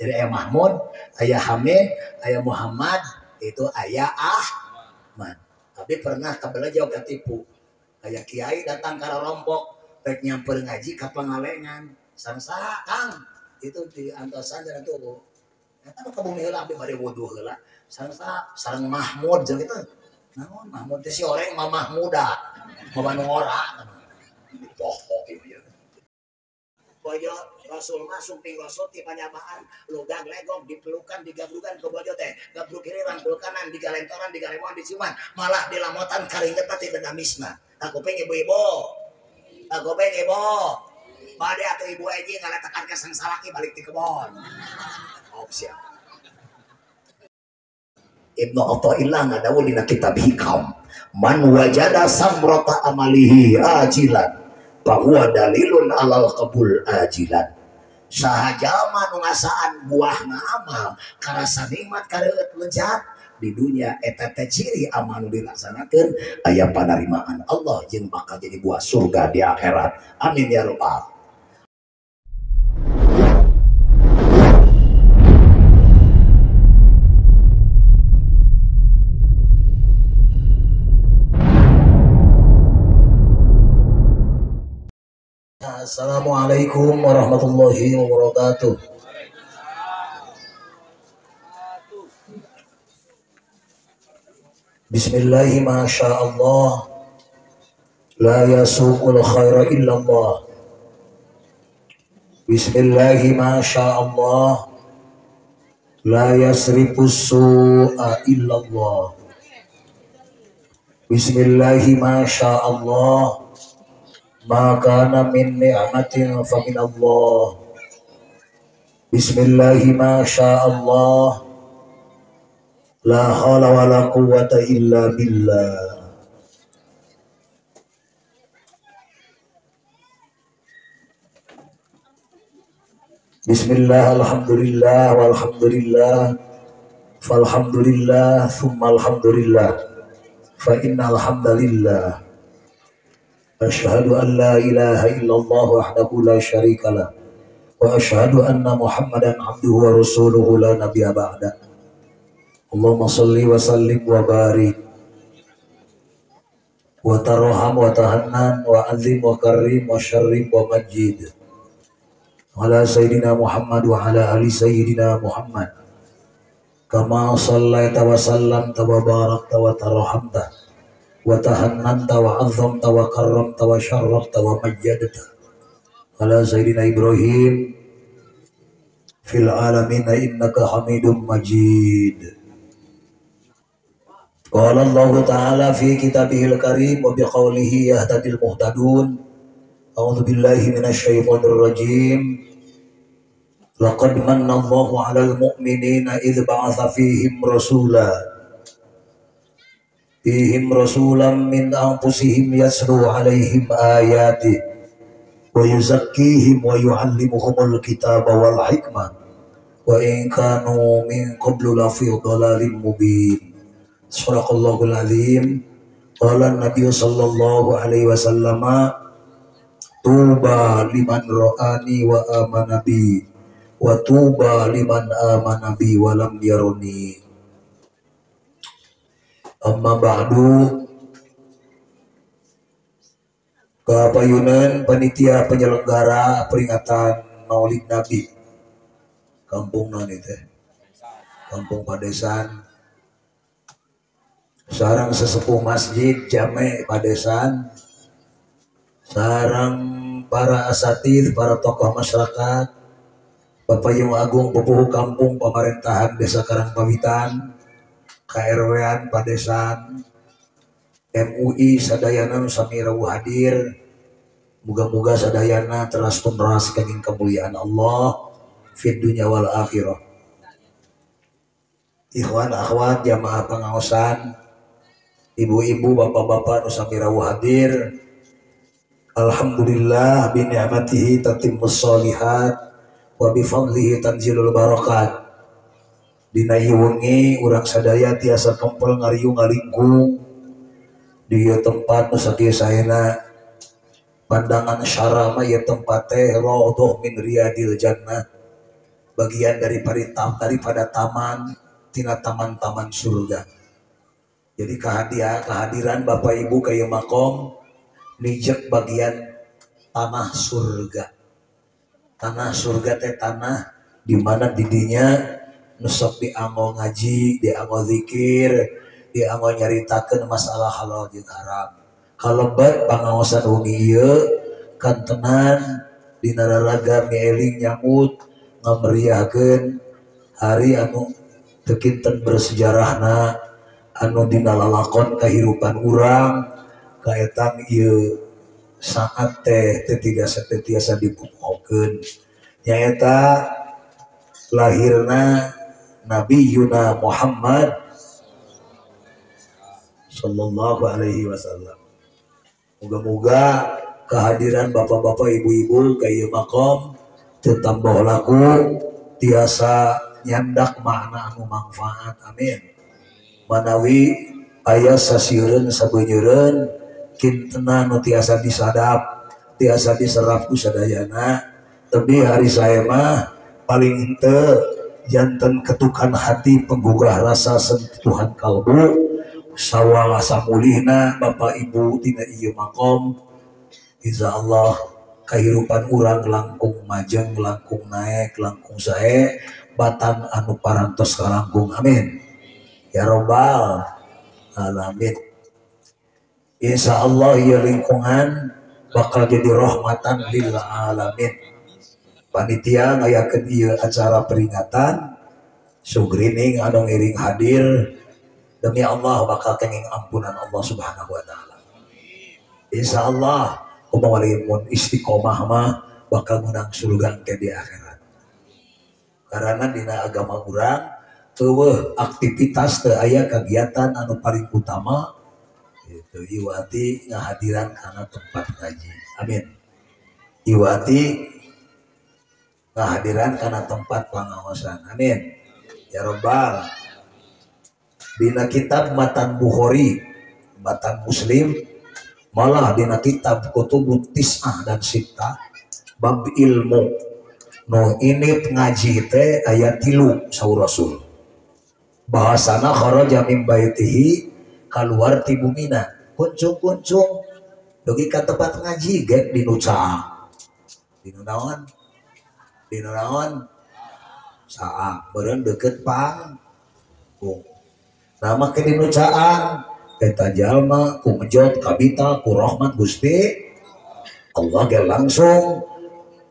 Jadi aya Mahmud, aya Hamid, aya Muhammad, itu aya Ahmad. Tapi pernah kabela jauh ketipu. Aya kiai datang ka rompok rek nyamper ngaji ka Pangalengan. Sareng saha Kang? Itu di antosan dan tuh. Eta mah ka bumi heula abdi bade wudu heula. Sareng saha? Sareng Mahmud jeung kitu. Naon Mahmud teh si oreng mah Mahmuda. Mah nu ngora. Poho ieu. Bojo Rasul mah sumping Rasul ti panyabaan lugang legong dipelukan digabrugan ke bojo teh gabruk kiri rangkul kanan digalentoran digaremoan diciuman malah dilamotan karingetna ti dengamisna. Takuping ibu-ibu, takuping ibu bade atuh ibu eji ngaletakan ka sang salaki balik ti kebon. Oh siap. Ibnu Athaillah ngadawuh dina kitab Hikam, man wajada samrata amalihi ajilan bahwa dalilun alal qabul ajilan. Saha jalma nu ngasaan buahna amal karasa nikmat kareueut lejat di dunia eta teh ciri amal nu dilaksanakeun aya panarimaan Allah jeung bakal jadi buah surga di akhirat. Amin ya rabbal. Assalamualaikum warahmatullahi wabarakatuh. Bismillahi masyaallah. La yasuqul khaira illallah. Bismillahi masyaallah. La yasrifus su'a illallah. Bismillahi masyaallah. Ma kana min ni'matin fa min Allah. Bismillahi ma sya'allah. La hawla wa la quwwata illa billah. Bismillah, alhamdulillah, walhamdulillah, falhamdulillah, thumma alhamdulillah, fa innal hamdalillah. Asyhadu an la ilaha illallah wahdahu la syarikalah wa asyhadu anna Muhammadan abduhu wa rasuluhu la nabiyya ba'da. Allahumma salli wa sallim wa barik wa tarham wa tahannan wa azim wa karrim wa syarrif wa majid ala sayyidina Muhammad wa ala ali sayyidina Muhammad kama sallaita wa sallamta wa barakta wa tarhamta wa tahannanta wa azzamta wa karramta wa syarrafta wa majjadta ala sayyidina Ibrahim fil alamin innaka hamidum majid. Qala Allah ta'ala fi kitabihil karim wa biqaulihi yahtadil muhtadun. A'udzu billahi minasyaitonir rajim. Laqad manna Allahu 'alal mu'minina idz ba'atsa fihim rasulan min anfusihim yatlu 'alaihim ayatihi wa yuzakkihim wa yu'allimuhumul kitaba wal hikmah wa in kanu min qablu lafi dhalalin mubin. Shadaqallahul azim. Qala an-nabiy sallallahu alaihi wasallam, tuba liman ra'ani wa amana bi wa tuba liman amana bi wa lam yaruni. Amma ba'du. Kapayunan panitia penyelenggara peringatan Maulid Nabi Kampung non itu, Kampung Padesan, sarang sesepuh masjid Jame Padesan, sarang para asatid, para tokoh masyarakat, Bapak Yung Agung Pupuhu Kampung Pemerintahan Desa Karangpawitan, KRW-an Padesan, MUI sadayana nu sami rawuh hadir. Muga-muga sadayana teras tumras kanging kemuliaan Allah fid dunya wal akhirah. Ikhwan akhwat jamaah pengaosan, ibu-ibu, bapak-bapak nu sami rawuh hadir. Alhamdulillah bi ni'matihi tatimmus sholihat wa bi fadlihi tanzilul barakat. Dina ieu wengi urang sadaya tiasa kempel ngariung ngalingkung di ieu tempat nu sakieu saena pandangan syara mah ieu tempat teh raudhah min riyadil jannah, Bagian daripada taman tina taman-taman surga. Jadi kehadiran Bapak Ibu ka ieu makom nijek bagian tanah surga. Tanah surga teh tanah di mana didinya nu sok dianggo ngaji, dianggo zikir, dianggo nyaritakeun masalah halal jeung haram. Kalebet pangaosan wengi ieu kantenan dina raraga mieling nyambut ngameriahkeun hari anu teu kinten bersejarahna anu dina lalakon kahirupan urang kaetang ieu saat teh teu tiasa dipupuhokeun nyaeta lahirna Nabi Yuna Muhammad sallallahu alaihi wasallam. Moga-moga kehadiran bapak-bapak ibu-ibu ka ieu makom teu tambah laku tiasa nyandak makna anu manfaat, amin. Manawi aya sasieureun sabeunyereun kintena nu tiasa disadap tiasa diserap ku sadayana. Tapi hari saya mah paling henteu janten ketukan hati penggugah rasa sentuhan kalbu sawala samulihna Bapak Ibu tina ieu makom. Insyaallah kahirupan urang langkung majeng, langkung naek, langkung sae batan anu parantos kalangkung, amin ya robbal alamin. Insyaallah ieu lingkungan bakal jadi rahmatan lil alamin. Panitia ngayakeun ieu acara peringatan sugrining anu ngiring hadir, demi Allah bakal kenging ampunan Allah Subhanahu wa taala. Insyaallah kumaha mun istiqomah mah bakal menang surga engke di akhirat. Karena dina agama urang eueuh aktivitas teu aya kegiatan anu paling utama itu iwati ngahadiran kana tempat ngaji. Amin. Iwati ngahadiran kana tempat pangaosan. Amin. Ya robbal. Dina kitab Matan Bukhari, Matan Muslim, malah dina kitab Kutubut Tis'ah dan Sittah bab ilmu nu ini ngaji teh aya 3 saur Rasul. Bahasana kharaja min baitihi kaluar ti bumina, kuncung-kuncung dugi ka tempat ngaji gek dinu caang. Dinu naon? Dinu naon? Saang beureun deukeut panggung. Nah make dinu caang eta jalma ku ngejot kabita ku rahmat Gusti Allah ge langsung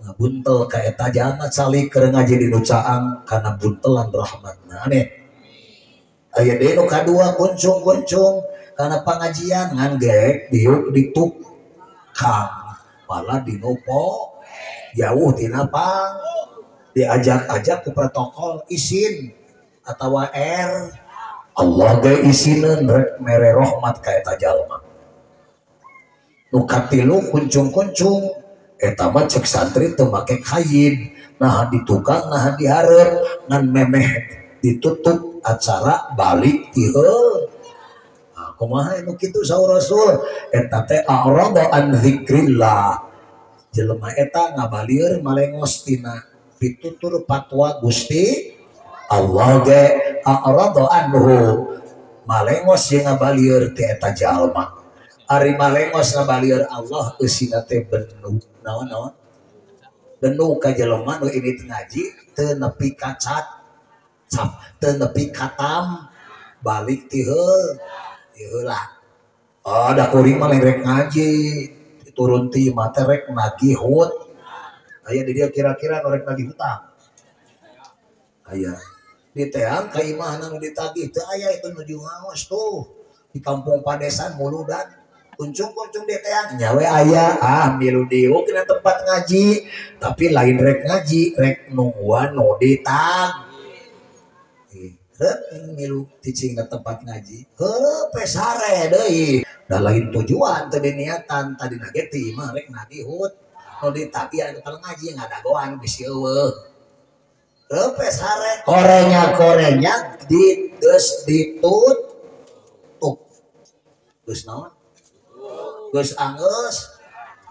ngabuntel ka eta jalma calik keur ngaji dinu caang kana buntelan rahmatna. Amin. Aya deui nu kadua kuncung-kuncung kana pangajian ngan gek diuk ditukang malah dinu po jauh tina pang diajak-ajak ku protokol isin atawa R Allah ge isineun rek mere rahmat ka eta jalma. Nu katilu kuncung-kuncung eta mah cek santri teu make kain, naha di tukang naha di hareup ngan memeh ditutup acara balik ti heul. Nah, kumaha nu kitu saur Rasul eta teh a'rada an zikrillah. Jelema eta ngabalieur malengos tina pitutur fatwa Gusti Allah ge a'rada anhu malengos jeung ngabalieur ti eta jalma. Ari malengos ngabalieur Allah eusina teh benu naon-naon benu ka jelema nu ini teu ngaji teu nepi ka cap teu nepi katam balik ti heul heula. Oh da kuring mah rek ngaji turun ti imah teh rek nagih hut. Aya di dieu kira-kira nu rek nagih hutang. Aya diteang ka imahna nu ditagih teu aya itu nuju ngaos tuh di kampung padesan muludan kuncung-kuncung diteang nyawe aya ah milu diuk dina tempat ngaji tapi lain rek ngaji rek nungguan nu ditagih rek milu cicing na tempat ngaji heuh pesare deui da lain tujuan teu diniatan tadina ge ti imah rek nagih hut nu ditagih aya tukang ngaji ngadagoan bisi eueuh pesare korenya di geus ditutup geus naon geus anggeus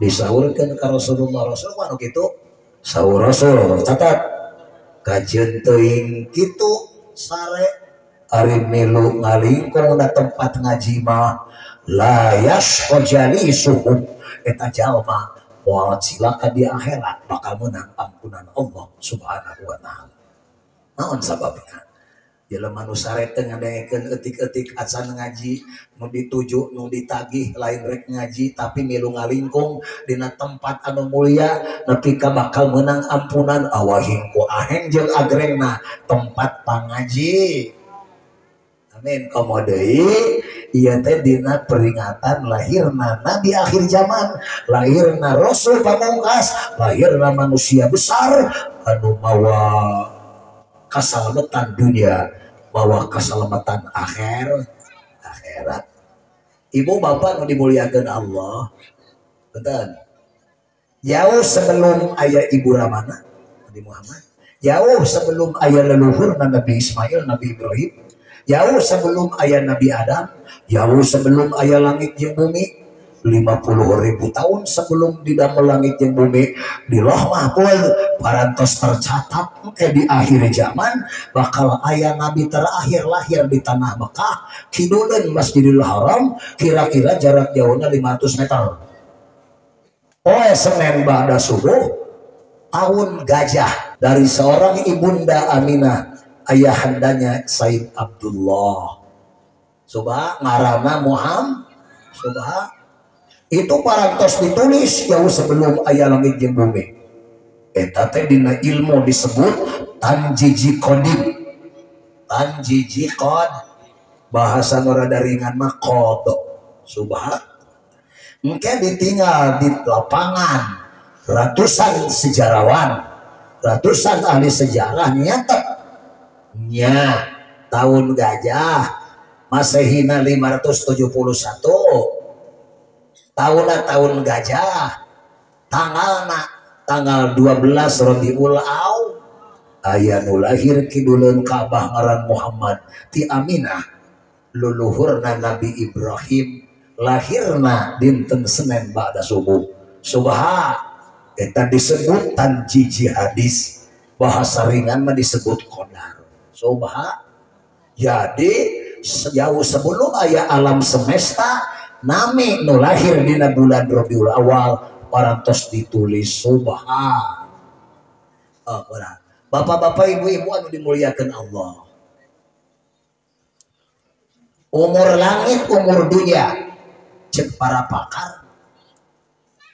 disaurkeun ka Rasulullah. Rasul mah nu kitu saur Rasul catat Kajeun teuing kitu sare ari milu ngalingkung na tempat ngaji mah la yasqa jalisuhum eta jalma moal cilaka di akhirat bakal menang ampunan Allah Subhanahu wa taala. Naon sababna? Jelema nu sare teh ngadengekeun eutik-eutik acan ngaji nu dituju nu ditagih lain rek ngaji tapi milu ngalingkung dina tempat anu mulia nepi ka bakal meunang ampunan awahing ku aheng jeung agrengna tempat pangaji. Amin. Komo deui ieu teh dina peringatan lahirna nabi akhir zaman, lahirna rasul pamungkas, lahirna manusia besar anu mawa kasalamatan dunia, bawa keselamatan akhirat. Ibu bapak nu dimuliakeun Allah, punten. Jauh sebelum aya Ibu Ramana Nabi Muhammad, jauh sebelum aya leluhur Nabi Ismail, Nabi Ibrahim, jauh sebelum aya Nabi Adam, jauh sebelum aya langit jeung bumi, 50.000 tahun sebelum didamel langit jeung bumi, di Lauh Mahfuz parantos tercatat ke di akhir zaman bakal aya nabi terakhir lahir di tanah Mekah, kiduleun Masjidil Haram, kira-kira jarak jauhnya 500 meter. Poe Senin ba'da subuh, tahun gajah dari seorang ibunda Aminah, ayahandanya Said Abdullah. Subha ngaranna Muhammad. Subha itu parantos ditulis jauh sebelum aya langit jeung bumi. Eta teh dina ilmu disebut tanjiji kodim. Tanjiji kod bahasa nu rada ringan mah qada. Subha engke ditinggal di lapangan ratusan sejarawan, ratusan ahli sejarah nyatet nya tahun gajah Masehina 571 tahunna tahun gajah, tanggalna tanggal 12 Rabiul Awal aya nu lahir kiduleun Ka'bah ngaran Muhammad ti Aminah luluhurna Nabi Ibrahim lahirna dinten Senin ba'da subuh. Subha eta disebut tanjiji hadis, bahasa ringan mah disebut qadar. Subha jadi sejauh sebelum aya alam semesta nami nu lahir dina bulan Rabiul Awal parantos ditulis. Subha. Oh, bapak-bapak, ibu-ibu anu dimuliakan Allah, umur langit umur dunia cek para pakar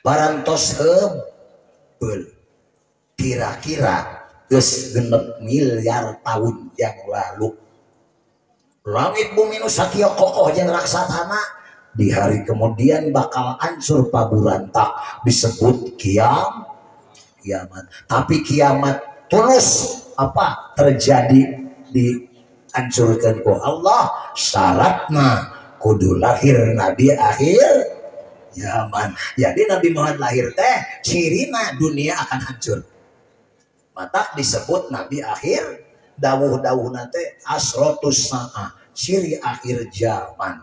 parantos heubel kira-kira geus 6 miliar tahun yang lalu. Langit bumi nu sakieu kokoh jeung raksasana di hari kemudian bakal hancur paburantak disebut kiamat. Tapi kiamat tulus apa terjadi dihancurkan ku Allah, syaratna kudu lahir nabi akhir zaman. Jadi Nabi Muhammad lahir teh cirina dunia akan hancur. Matak disebut nabi akhir, dawuh-dawuhna teh asrotus saah, ciri akhir zaman.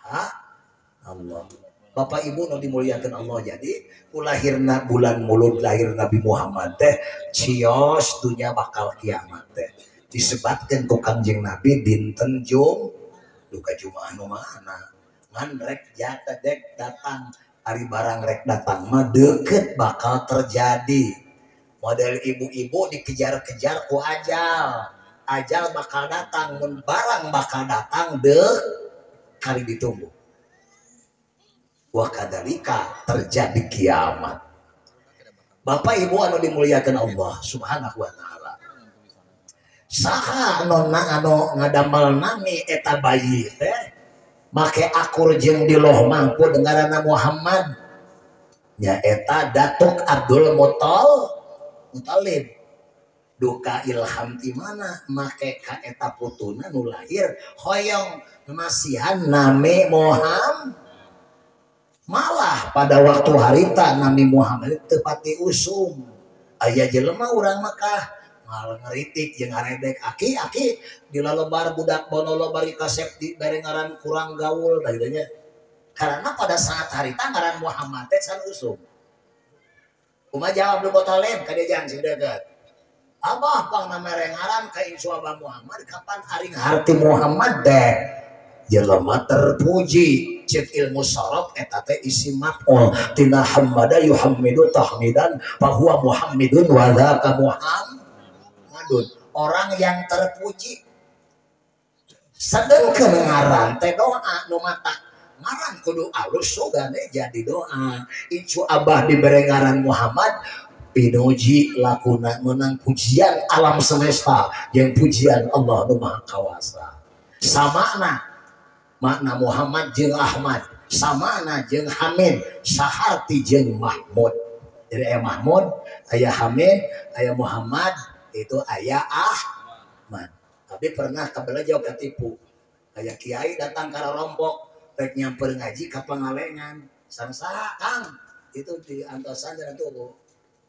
Ha? Allah. Bapak Ibu nu dimuliakan Allah, jadi lahirna bulan Mulud lahir Nabi Muhammad teh cios dunia bakal kiamat teh. Disebatkeun ku Kangjeng Nabi dinten Jum duka Jumaah nu mana ngan rek jata dek datang ari barang rek datang mah deket bakal terjadi. Model ibu-ibu dikejar-kejar ku ajal. Ajal bakal datang mun barang bakal datang dek kali ditunggu. Wa kadzalika terjadi kiamat. Bapak Ibu anu dimuliakan Allah Subhanahu wa taala. Saha anu ngadamel nami eta bayi teh make akur jeung di Loh Mahfuz ngaranna Muhammad. Nyaeta Datuk Abdul Muthalib. Duka ilham ti mana make ka eta putuna nu lahir hoyong masihan nami Muhammad. Malah pada waktu harita nami Muhammad teu pati usum. Aya jelema urang Mekah ngeritik jeung ngaredek aki-aki di lalebar budak bonolo bari kasep di bere ngaran kurang gaul da kitu nya. Karena pada saat harita ngaran Muhammad teh can usum. Kumaha jawab Abdul Muthalib ka dia jang sing deukeut. Abah pang namere ngaran ka incu Abah Muhammad kapan ari harti Muhammad teh jelema terpuji cek ilmu sorof eta teh isim maf'ul tina hammada yuhammidu tahmidan fahuwa Muhammidun wa dzaka Muhammadun, orang yang terpuji. Sedengkeun ngaran teh doa nu mata ngaran kudu alus sugane jadi doa. Incu Abah dibere ngaran Muhammad pinuji lakuna menang pujian alam semesta yang pujian Allah nu Maha Kawasa. Samakna makna Muhammad jeung Ahmad, samana jeung Hamid, saharti jeung Mahmud. Jadi aya Mahmud, aya Hamid, aya Muhammad, itu aya Ahmad. Tapi pernah kabelah jauh ketipu. Aya kiai datang ka Rompok rek nyamper ngaji ka Pangalengan. Sangsa Kang, itu di antosan dan tuh.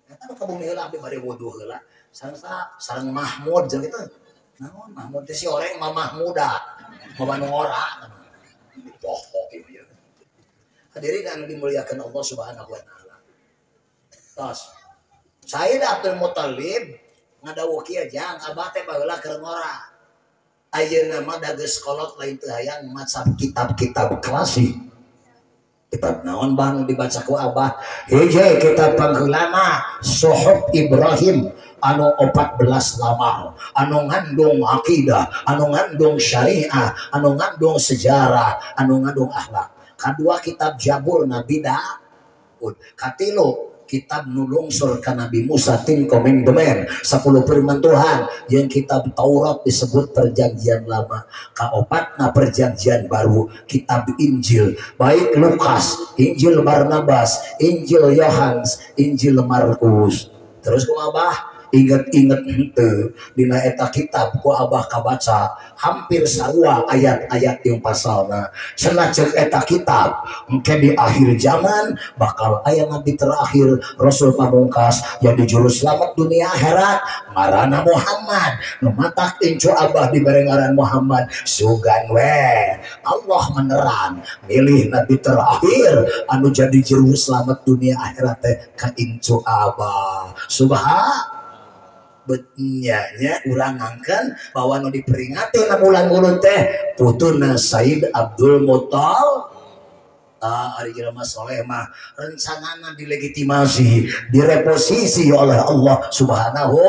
Eta nu ka bumi heula abdi bade wudu heula. Sangsa sareng Mahmud jeung itu. Naon Mahmud teh si oreng mah Mahmuda. Mah nu ngora. Pokok ieu. Hadirin anu dimuliakan Allah Subhanahu wa taala. Tos. Sayyid Abdul Muthalib ngadawuh kieu jang abah teh baheula keur ngora. Ayeuna mah da geus kolot lain teu hayang maca kitab-kitab klasik. Kitab naon bang dibaca ku abah? Hiji kitab pangheulana Suhuf Ibrahim anu 14 lamar, anu ngandung akidah, anu ngandung syariah, anu ngandung sejarah, anu ngandung akhlak. Kadua kitab Jabur Nabi Daud. Katilu kitab nulungsur ka Nabi Musa Ten Commandment 10 firman Tuhan. Yang kitab Taurat disebut perjanjian lama. Kaopatna perjanjian baru kitab Injil, baik Lukas, Injil Barnabas, Injil Yohanes, Injil Markus. Terus kumaha abah? Inget-inget henteu dina eta kitab ku abah kabaca hampir sarua ayat-ayat yang pasalna. Cenah ceuk eta kitab engke di akhir zaman bakal aya nabi terakhir Rasul pamungkas yang di juru selamat dunia akhirat ngaranna Muhammad. Nu matak incu abah dibere ngaran Muhammad sugan we Allah menerang milih nabi terakhir anu jadi juru selamat dunia akhirat teh ka incu abah. Subhan betnya urang ngangkeun bahwa nu diperingati na bulan Mulud teh putuna Sayyid Abdul Muthalib. Ari jelema soleh mah rencanana dilegitimasi, direposisi oleh Allah Subhanahu,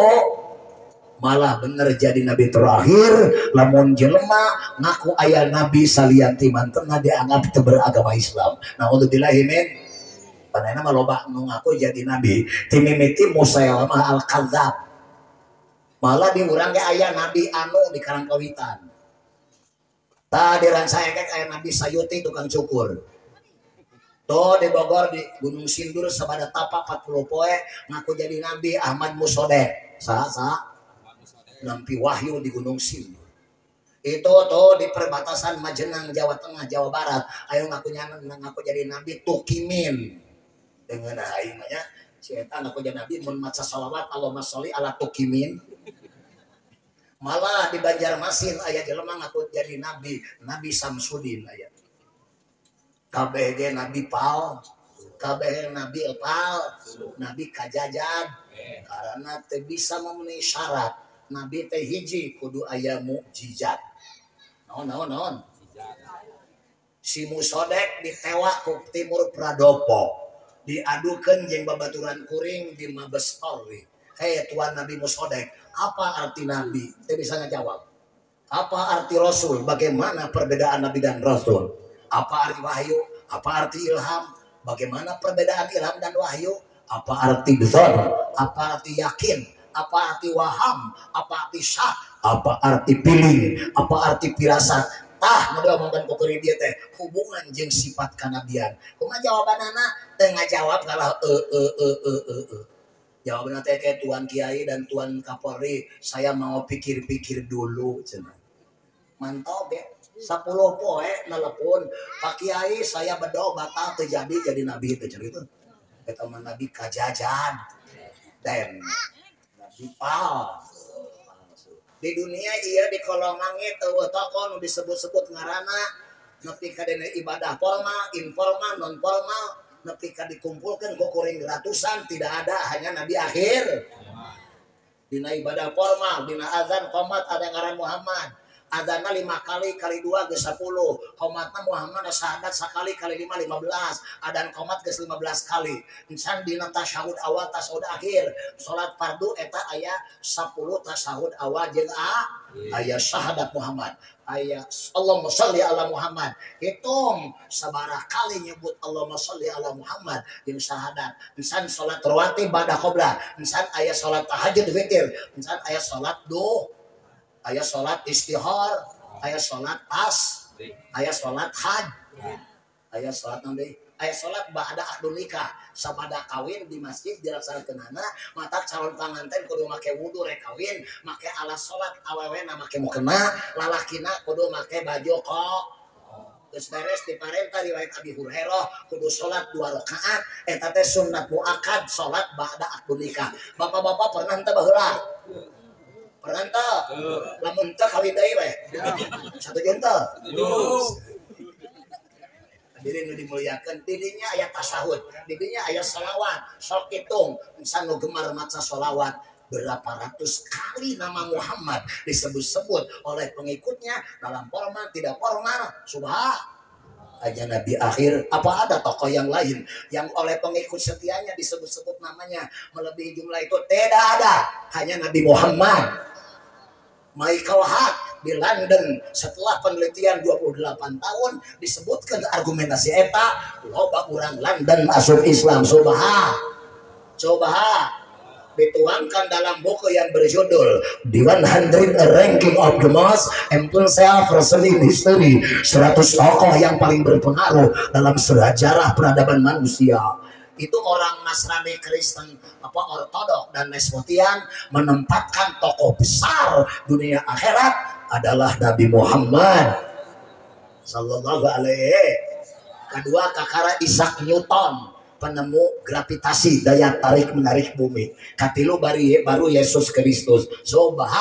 malah bener jadi nabi terakhir. Lamun jelema ngaku aya nabi salianti mantena dianggap teu beragama Islam. Naudzubillahi min panena mah loba nu ngaku jadi nabi timimiti Musailamah al-Kadzab. Malah di urang ge aya nabi anu di Karangkawitan. Tah di Rancaekek aya nabi Sayuti tukang cukur. Tuh di Bogor di Gunung Sindur sabada tapak 40 poe ngaku jadi nabi Ahmad Musodek. Saha saha? Nampi wahyu di Gunung Sindur. Itu tuh di perbatasan Majenang Jawa Tengah Jawa Barat ayo ngaku ngaku jadi nabi Tukimin. Dengan aing mah nya si eta ngaku jadi nabi mun maca shalawat Allahumma sholli ala Tukimin. Malah di Banjarmasin aya jelema ngaku jadi nabi, Nabi Samsudin aya. Kabeh ge nabi pal, kabeh nabi pal, nabi kajajan. Karena teu bisa memenuhi syarat. Nabi teh hiji kudu aya mukjizat. Naon naon naon. Si Musodek ditewak ku Timur Pradopo. Diadukeun jeung babaturan kuring di Mabes Polri. Hei Tuan Nabi Musodek, apa arti nabi? Saya bisa ngejawab. Apa arti rasul? Bagaimana perbedaan nabi dan rasul? Apa arti wahyu? Apa arti ilham? Bagaimana perbedaan ilham dan wahyu? Apa arti dzon? Apa arti yakin? Apa arti waham? Apa arti syak? Apa arti pilih? Apa arti firasat? Tah nu diomongkeun ku kuring dieu teh hubungan jeung sifat kanabian. Kumaha jawabanana? Teu ngajawab kalah e e e e e e. Jawabanna teh kayak Tuan Kiai dan Tuan Kapolri, saya mau pikir-pikir dulu cenah. Mantap ya. 10 poe nelepon, Pak Kiai saya bedo batal teu jadi nabi teh cenah itu. Eta mah nabi kajajan. Dan nabi palsu. Di dunia iya di kolong langit eueuh tokoh nu disebut-sebut ngaranna nepi ka dina ibadah formal, informal, non formal, nepi ka dikumpulkeun ku kuring ratusan tidak ada, hanya nabi akhir. Dina ibadah formal, dina azan qomat ada ngaran Muhammad. Adana 5 kali kali 2 geus 10. Qomatna Muhammad syahadat sakali kali 5 15. Adan qomat geus 15 kali. Encan dina tasyahud awal tasyahud akhir. Salat fardu eta aya 10 tasyahud awal jeung aya syahadat Muhammad. Aya Allahumma sholli ala Muhammad. Hitung sabaraha kali nyebut Allahumma sholli ala Muhammad jeung syahadat. Encan salat rawatib ba'da qoblah. Encan aya salat tahajud witir. Encan aya salat duha. Aya salat istihar, aya salat tas, aya salat haj, aya salat nanti, aya salat ba'da akdun nikah, sabada kawin di masjid dilaksanakeunana, matak calon panganten kudu make wudu rek kawin, make alas salat awewena make mukena, lalakina kudu make baju kok. Geus beres diparentah riwayat Abi Hurairah kudu salat 2 rakaat, eta teh sunnat muakkad salat ba'da akdun nikah. Bapak-bapak pernah henteu baheula? Pernah teu? Lamun teu kawin deui we. Satuju teu? Hadirin nu dimuliakeun, didinya aya tasyahud, didinya aya selawat, sok hitung insan nu gemar maca selawat berapa ratus kali nama Muhammad disebut-sebut oleh pengikutnya dalam formal tidak formal. Subhan aja Nabi akhir, apa ada tokoh yang lain yang oleh pengikut setianya disebut-sebut namanya melebihi jumlah itu? Tidak ada, hanya Nabi Muhammad. Michael Hart di London setelah penelitian 28 tahun disebutkan argumentasi eta loba urang London asup Islam. Subhan, coba dituangkan dalam buku yang berjudul The 100 Ranking of the Most Influential Person in History, 100 tokoh yang paling berpengaruh dalam sejarah peradaban manusia. Itu orang Nasrani, Kristen, apa Ortodok dan Nespotian menempatkan tokoh besar dunia akhirat adalah Nabi Muhammad sallallahu alaihi. Kedua kakara Isaac Newton, penemu gravitasi, daya tarik menarik bumi. Katilu baru Yesus Kristus. Sobah.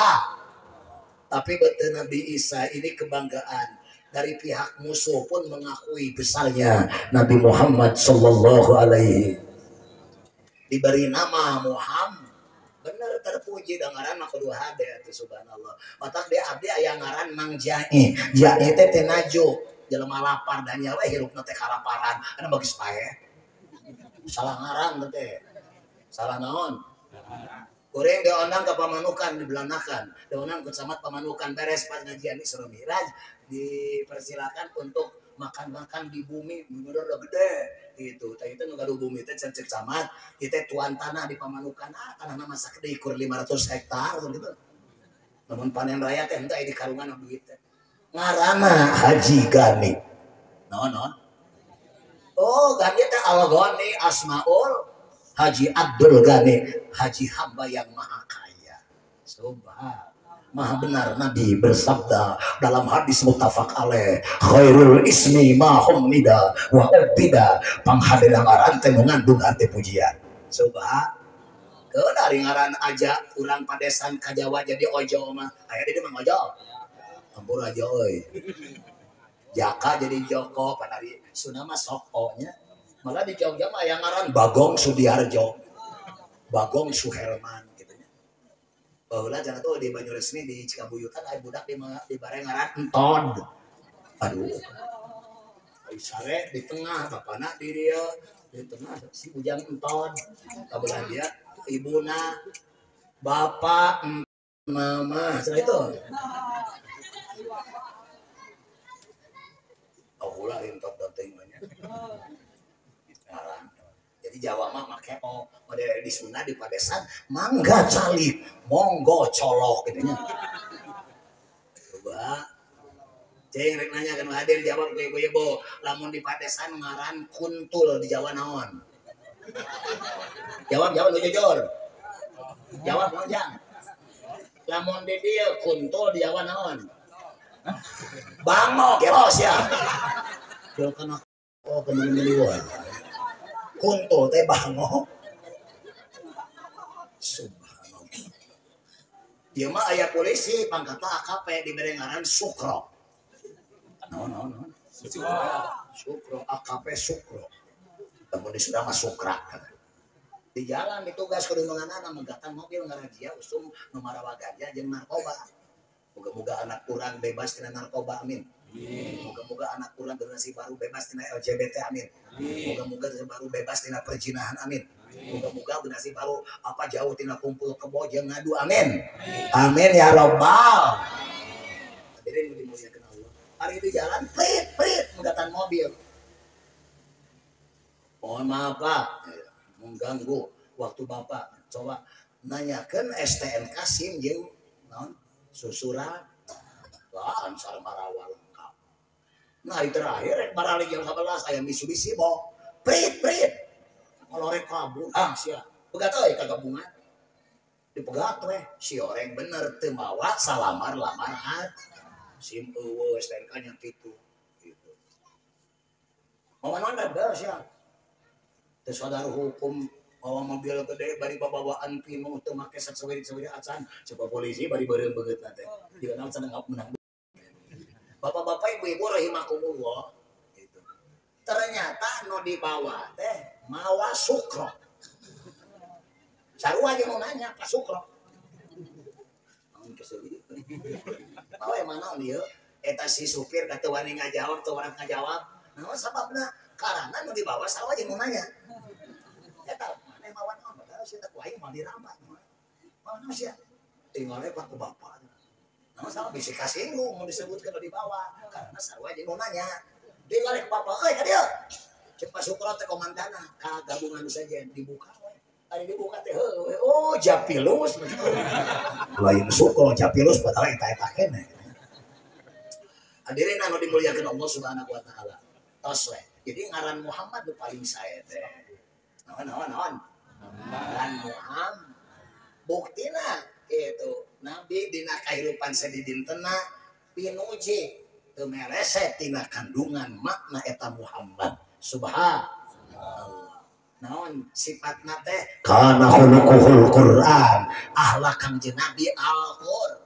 Tapi betul Nabi Isa ini kebanggaan dari pihak musuh pun mengakui besarnya Nabi Muhammad sallallahu alaihi. Diberi nama Muhammad, bener terpuji dengaran mah kudu hade atuh subhanallah. Matak dia abdi aya ngaran Mang Jai. Jai teh teu naju, jelema lapar dan nyawa hirupna teh kalaparan. Anu bagus pae. Salah ngaran teh. Salah naon? Kuring diondang ke Pamanukan, dibelanakan. Diondang ke Camat Pamanukan, beres pas ngajian Isra Mi'raj dipersilakan untuk makan-makan di bumi, bener udah gede gitu. Tadi itu nu gaduh bumi teh cek camat, ieu teh tuan tanah di Pamanukan, tanahna masa gede ikur 500 hektar gitu. Lamun panen raya teh henteu aya di karungan duit teh. Ngaranna Haji Gani. Naon naon? Oh, Gani teh Al-Ghani Asmaul Haji Abdul Ghani, haji hamba yang maha kaya. Subhan. Maha benar Nabi bersabda dalam hadis muttafaq alaih, khairul ismi ma hummida wa ubida, panghadeuna ngaran teh mengandung arti pujian. Subhan. Keun ari ngaran aja urang padesan ka Jawa jadi ojo mah. Aya di dieu mah ojo. Ampun aja euy. Jaka jadi Joko, padahal Sunda mah soko nya. Malah di Jogja mah aya ngaran Bagong Sudiarjo, Bagong Suherman gitu nya. Baheula cenah tuh di Banyuresmi di Cikabuyutan aya budak di bare ngaran Entod. Aduh. Ai sare di tengah bapana di dieu, di tengah si Ujang Entod. Kabelah dia ibuna, bapak, mama, cenah itu. Oh lah entot teuing mah nya. Jadi Jawa mah make o, model di Sunda di Padesan mangga calik, monggo colok gitu nya. Coba ceng rek nanya kan hadir jawab ke ibu-ibu, lamun di Padesan ngaran kuntul di Jawa naon? Jawab jawab lu jujur. Jawab naon jang? Lamun di dieu kuntul di Jawa naon? Bangok geros ya. Jauh kana oh kemana-mana. Kuntul teh bangok. Subhanallah. Ieu mah aya polisi pangkatna AKP dibere ngaran Sukro. Naon naon naon? Sukro. Sukro AKP Sukro. Lamun di Sunda mah Sukra. Di jalan ditugas kedununganana megatan mobil ngarajia usum nu marawa ganja jeung narkoba. Moga-moga anak urang bebas tina narkoba, amin. Moga-moga anak urang generasi baru bebas tina LGBT, amin. Moga-moga generasi baru bebas tina perzinahan, amin. Moga-moga generasi baru apa jauh tina kumpul kebo jeung ngadu, amin. Amin ya robbal. Hadirin dimuliakan Allah. Hari di jalan prit prit megatan mobil. Mohon maaf Pak, mengganggu waktu Bapak. Coba nanyakeun STNK SIM jeung naon susurat. Lah ansar marawa lengkap. Nah, hari terakhir rek baralik jam 11 aya Mitsubishi bo. Prit prit. Ngolorek kabur. Ah sia. Pegat euy ka gabungan. Dipegat weh si oreng bener teu mawa salamar-lamaran. SIM eueuh STNK nya kitu. Gitu. Mawa naon bener sia. Teu sadar hukum bawa mobil gede bari babawaan pinu teu make sawerik-sawerik acan coba polisi bari beureum beungeutna teh. Jiga naon cenah menang. Bapak-bapak ibu-ibu rahimakumullah gitu. Ternyata nu dibawa teh mawa sukro. Sarua jeung nu nanya Pak Sukro. Naon kesel ieu? Mawa emang naon ieu? Eta si supir ka teu wani ngajawab, teu wani ngajawab. Naon sababna? Karana nu dibawa sarua jeung nu nanya. Eta maneh mawa naon? Padahal sia teh ku aing moal dirambat. Mawa naon sia? Tinggal we Pak ku bapak. Naon sama bisi kasinggung mun disebutkeun nu dibawa karena sarua jeung nu nanya. Tinggal ke bapak euy ka dieu. Ceuk Pak Sukro teh komandana ka gabungan saja dibuka we. Ari dibuka teh heueuh oh Japilus. Lain Sukro Japilus padahal eta-eta keneh. Hadirin anu dimuliakeun Allah Subhanahu wa taala. Tos we. Jadi ngaran Muhammad nu paling sae teh. Naon naon naon. Ngaran Muhammad. Buktina kitu Nabi dina kahirupan sadidintena pinuji teu mereset tina kandungan makna eta Muhammad. Subhanallah. Naon sifatna teh? Kana khuluquhul Quran, akhlak Kangjeng Nabi Al-Qur'an.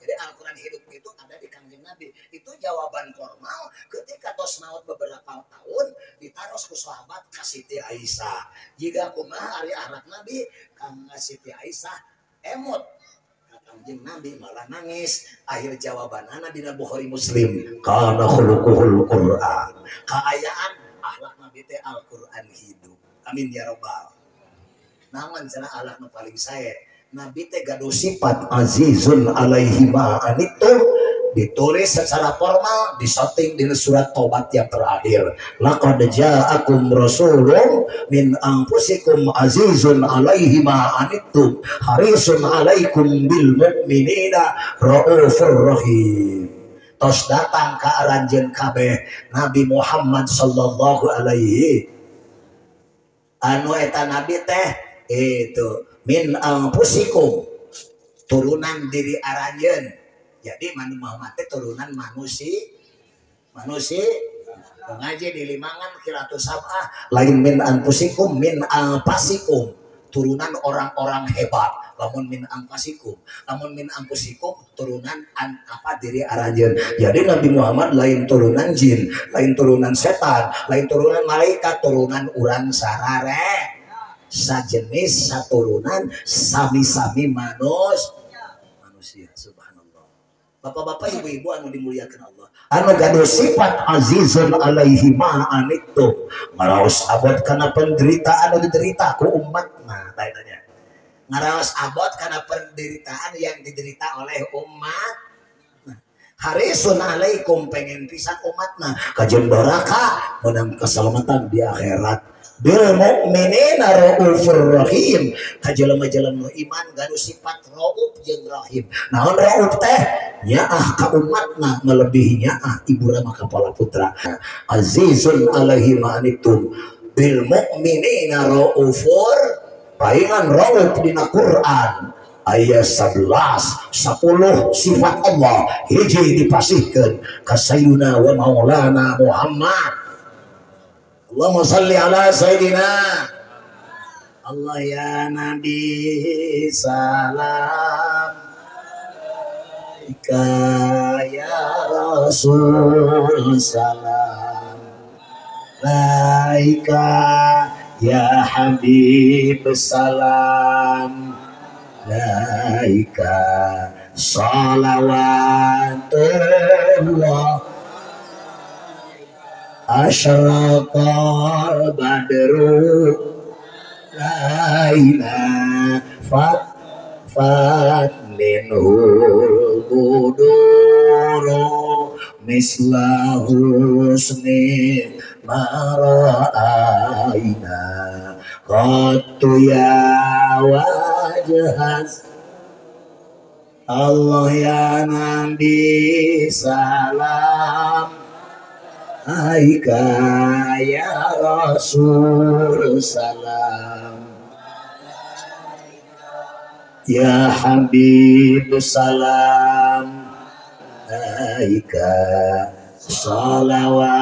Jadi Al-Quran hidup itu ada di Kangjeng Nabi. Itu jawaban formal ketika tos maut beberapa tahun ditaros ku sahabat ka Siti Aisyah. Jiga kumaha ari akhlak Nabi? Kang Siti Aisyah emut. Kangjeng Nabi malah nangis. Akhir jawabanana dina Bukhari Muslim. Kana khuluquhul Quran. Kaayaan akhlak Nabi teh Al-Quran hidup. Amin ya robbal. Naon cenah akhlak nu paling sae? Nabi teh gaduh sifat azizun alaihi ma anittum, ditulis secara formal disetting di surat Taubat yang terakhir. Laqad ja'akum rasulun min anfusikum azizun alaihi ma anittum harisun alaikum bil mu'minina raufur rahim. Tos datang ka aranjeun kabeh Nabi Muhammad sallallahu alaihi anu eta nabi teh itu min anfusikum, turunan diri aranjeun. Jadi Nabi Muhammad teh turunan manusia. Manusia ngaji di limangan qiraatus sab'ah lain min anfusikum min anfasikum, turunan orang-orang hebat. Lamun min anfasikum, lamun min anfusikum turunan an, apa diri aranjeun. Jadi Nabi Muhammad lain turunan jin, lain turunan setan, lain turunan malaikat, turunan urang sarare. Sajenis saturunan sami-sami manusia. Subhanallah. Bapak-bapak, ibu-ibu anu dimuliakan Allah. Anu gaduh sifat azizun alaihi ma anittum, ngaraos abot kana penderitaan anu diderita ku umatna. Tanya. Ngaraos abot kana penderitaan yang diderita oleh umat. Nah, harisun alaikum pengen pisan umatna kajen baraka menang keselamatan di akhirat. Bil mu'minina raufur rahim, ka jelema-jelema nu iman gaduh sifat rauf jeung rahim. Naon rauf teh? Nyaah ka umatna melebihi nyaah ibu rama kepala putra. Azizun alaihi ma anittum bil mu'minina raufur, paingan rauf dina Quran ayat 11 10 sifat Allah hiji dipasihkeun ka sayyidina wa maulana Muhammad. Allahumma salli ala sayyidina Allah ya Nabi salam alaika ya Rasul salam alaika Ya Habib salam alaika salawatullah asyraqal badru laila fat fat minhu buduru misla husni ma ra'aina qattu ya wajhas Allah ya Nabi salam alaika ya Rasul salam ya Habib salam alaika salawatullah.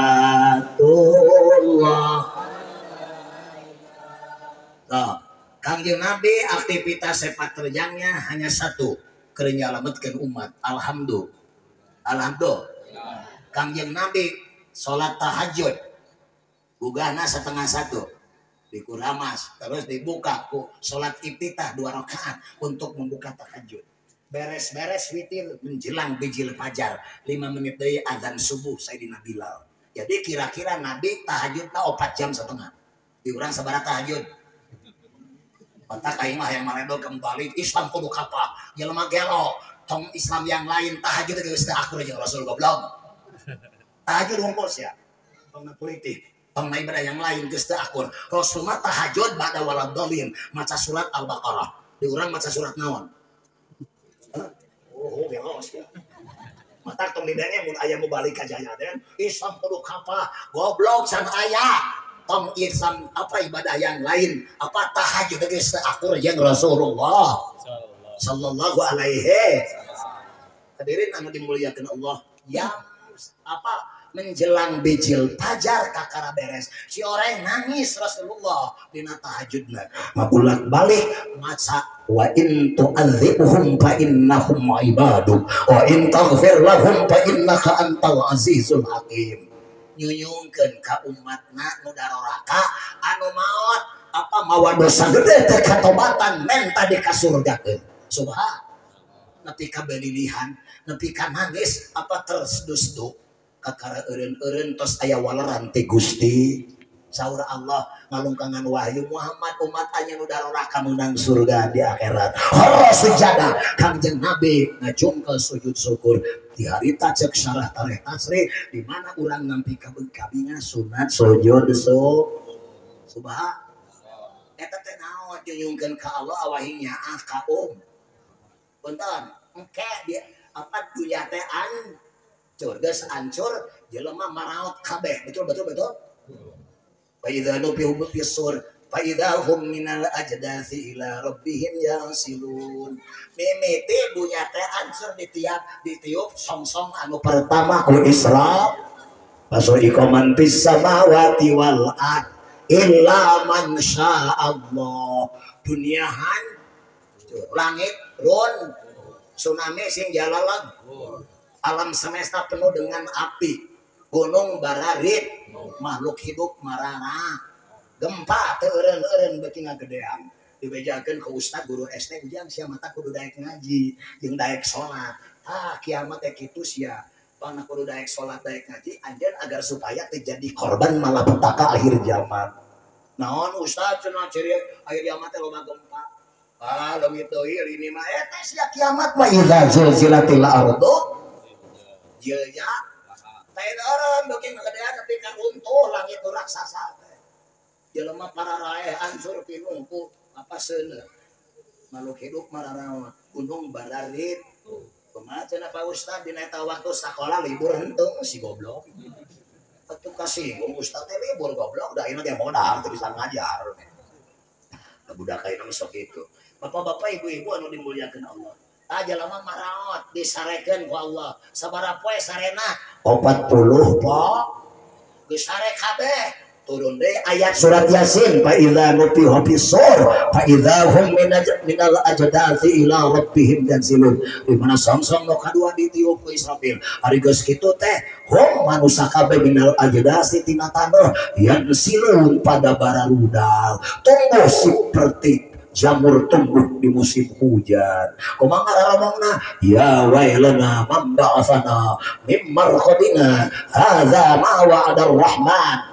Nah, Kangjeng Nabi aktivitas sepak terjangnya hanya satu, keur nyalametkeun umat. Alhamdulillah. Alhamdulillah. Kangjeng Nabi salat tahajud gugahna 12:30 dikuramas terus dibuka ku salat iftitah 2 rakaat untuk membuka tahajud. Beres-beres witir menjelang bijil fajar 5 menit deui azan subuh Sayyidina Bilal. Jadi kira-kira Nabi tahajudna 4,5 jam. Di urang sabaraha tahajud? Otak aing mah yang maredo kembali Islam kudu kapah jelema gelo tong Islam yang lain tahajud geus teu akur jeung Rasul goblok. Tahajud wungkul sia. Tong politik, tong ibadah yang lain geus teu akur. Rasul mah tahajud ba'da waladhdallin maca surat Al-Baqarah. Di urang maca surat naon? Oh, gelo sia. Matak tong didenge mun aya mu balik ka jaya den Islam kudu kapah goblok san aya. Tong Islam apa ibadah yang lain apa tahajud geus teu akur jeung Rasulullah sallallahu alaihi. Hadirin anu dimuliakeun Allah, yang apa menjelang bijil fajar kakara beres si orang nangis Rasulullah dina tahajudna mabulak balik maca wa in tu'adzibuhum fa innahum ibaduk wa in taghfir lahum fa innaka antal azizul hakim. Nyuyungkeun ka umatna nu daroraka anu maot apa mawa dosa gede teh katobatan menta dikasurgakeun. Subhan nepi ka belilihan nepi ka nangis apa terseduh-seduh kakara eureun-eureun tos aya waleran ti Gusti. Saur Allah ngalungkangan wahyu Muhammad umat anya nu daroraka meunang surga di akhirat. Horo sujada Kangjeng Nabi ngajungkel sujud syukur di harita cek syarah tareh tasri di mana urang nampi kabinga sunat sujud subha eta teh naon nyungkeun ka Allah awahinya ah ka punten engke di apa dunya teh ancur geus ancur jelema maraot kabeh betul betul betul. Fa idza nufihu fis-sur fa idza hum minal ajdasi ila rabbihim yansilun. Mimiti dunya teh ancur ditiap ditiup songsong anu pertama ku Isra fasoika man fis samawati wal ard illa man sya'allah. Dunia hancur, langit run, tsunami sing jalalag, alam semesta penuh dengan api, gunung bararit, makhluk hidup marara, gempa teu eureun-eureun beuki ngagedean. Dibejakeun ke ustad guru SD ujang sia mata kudu daek ngaji jeung daek salat. Ah kiamat teh kitu sia. Pangna kudu daek salat daek ngaji anjeun agar supaya teu jadi korban malapetaka akhir zaman. Naon ustad cenah ciri akhir zaman teh loba gempa. Ah leungit deui lini mah eta sia kiamat mah idza zulzilatil ardu jilja. Lain orang beuki ngagedean nepi ka runtuh langit raksasa teh. Jelema pararaeh hancur pinuh ku apa seuneu. Makhluk hidup mararawa, gunung bararit. Kumaha cenah Pak Ustad dina eta waktu sakola libur henteu si goblok. Atuh kasinggung ustad teh libur goblok da ieu teh modal teu bisa ngajar. Da budak ayeuna mah sok kitu. Bapak-bapak, ibu-ibu anu dimuliakeun Allah. Ah jalma maraot disarekeun ku Allah. Sabaraha poe sarena? 40 po. Geus sare kabeh. Turun deui ayat surat Yasin fa idza nufiha fis-sur fa idza hum minal ajdati ila rabbihim yansilun. Di mana songsong nu kadua ditiup ku Israfil. Ari geus kitu teh hum manusa kabeh minal ajdasi tina taneuh yansilun pada bararudal. Tumbuh seperti jamur tumbuh di musim hujan. Kumaha ngaromongna? Ya wailana man ba'atsana mim marqadina hadza ma wa'ada ar-rahman.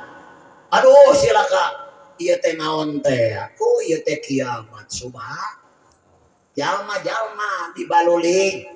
Aduh silakan ieu teh naon teh? Ku ieu teh kiamat subhan. Jalma-jalma dibaluling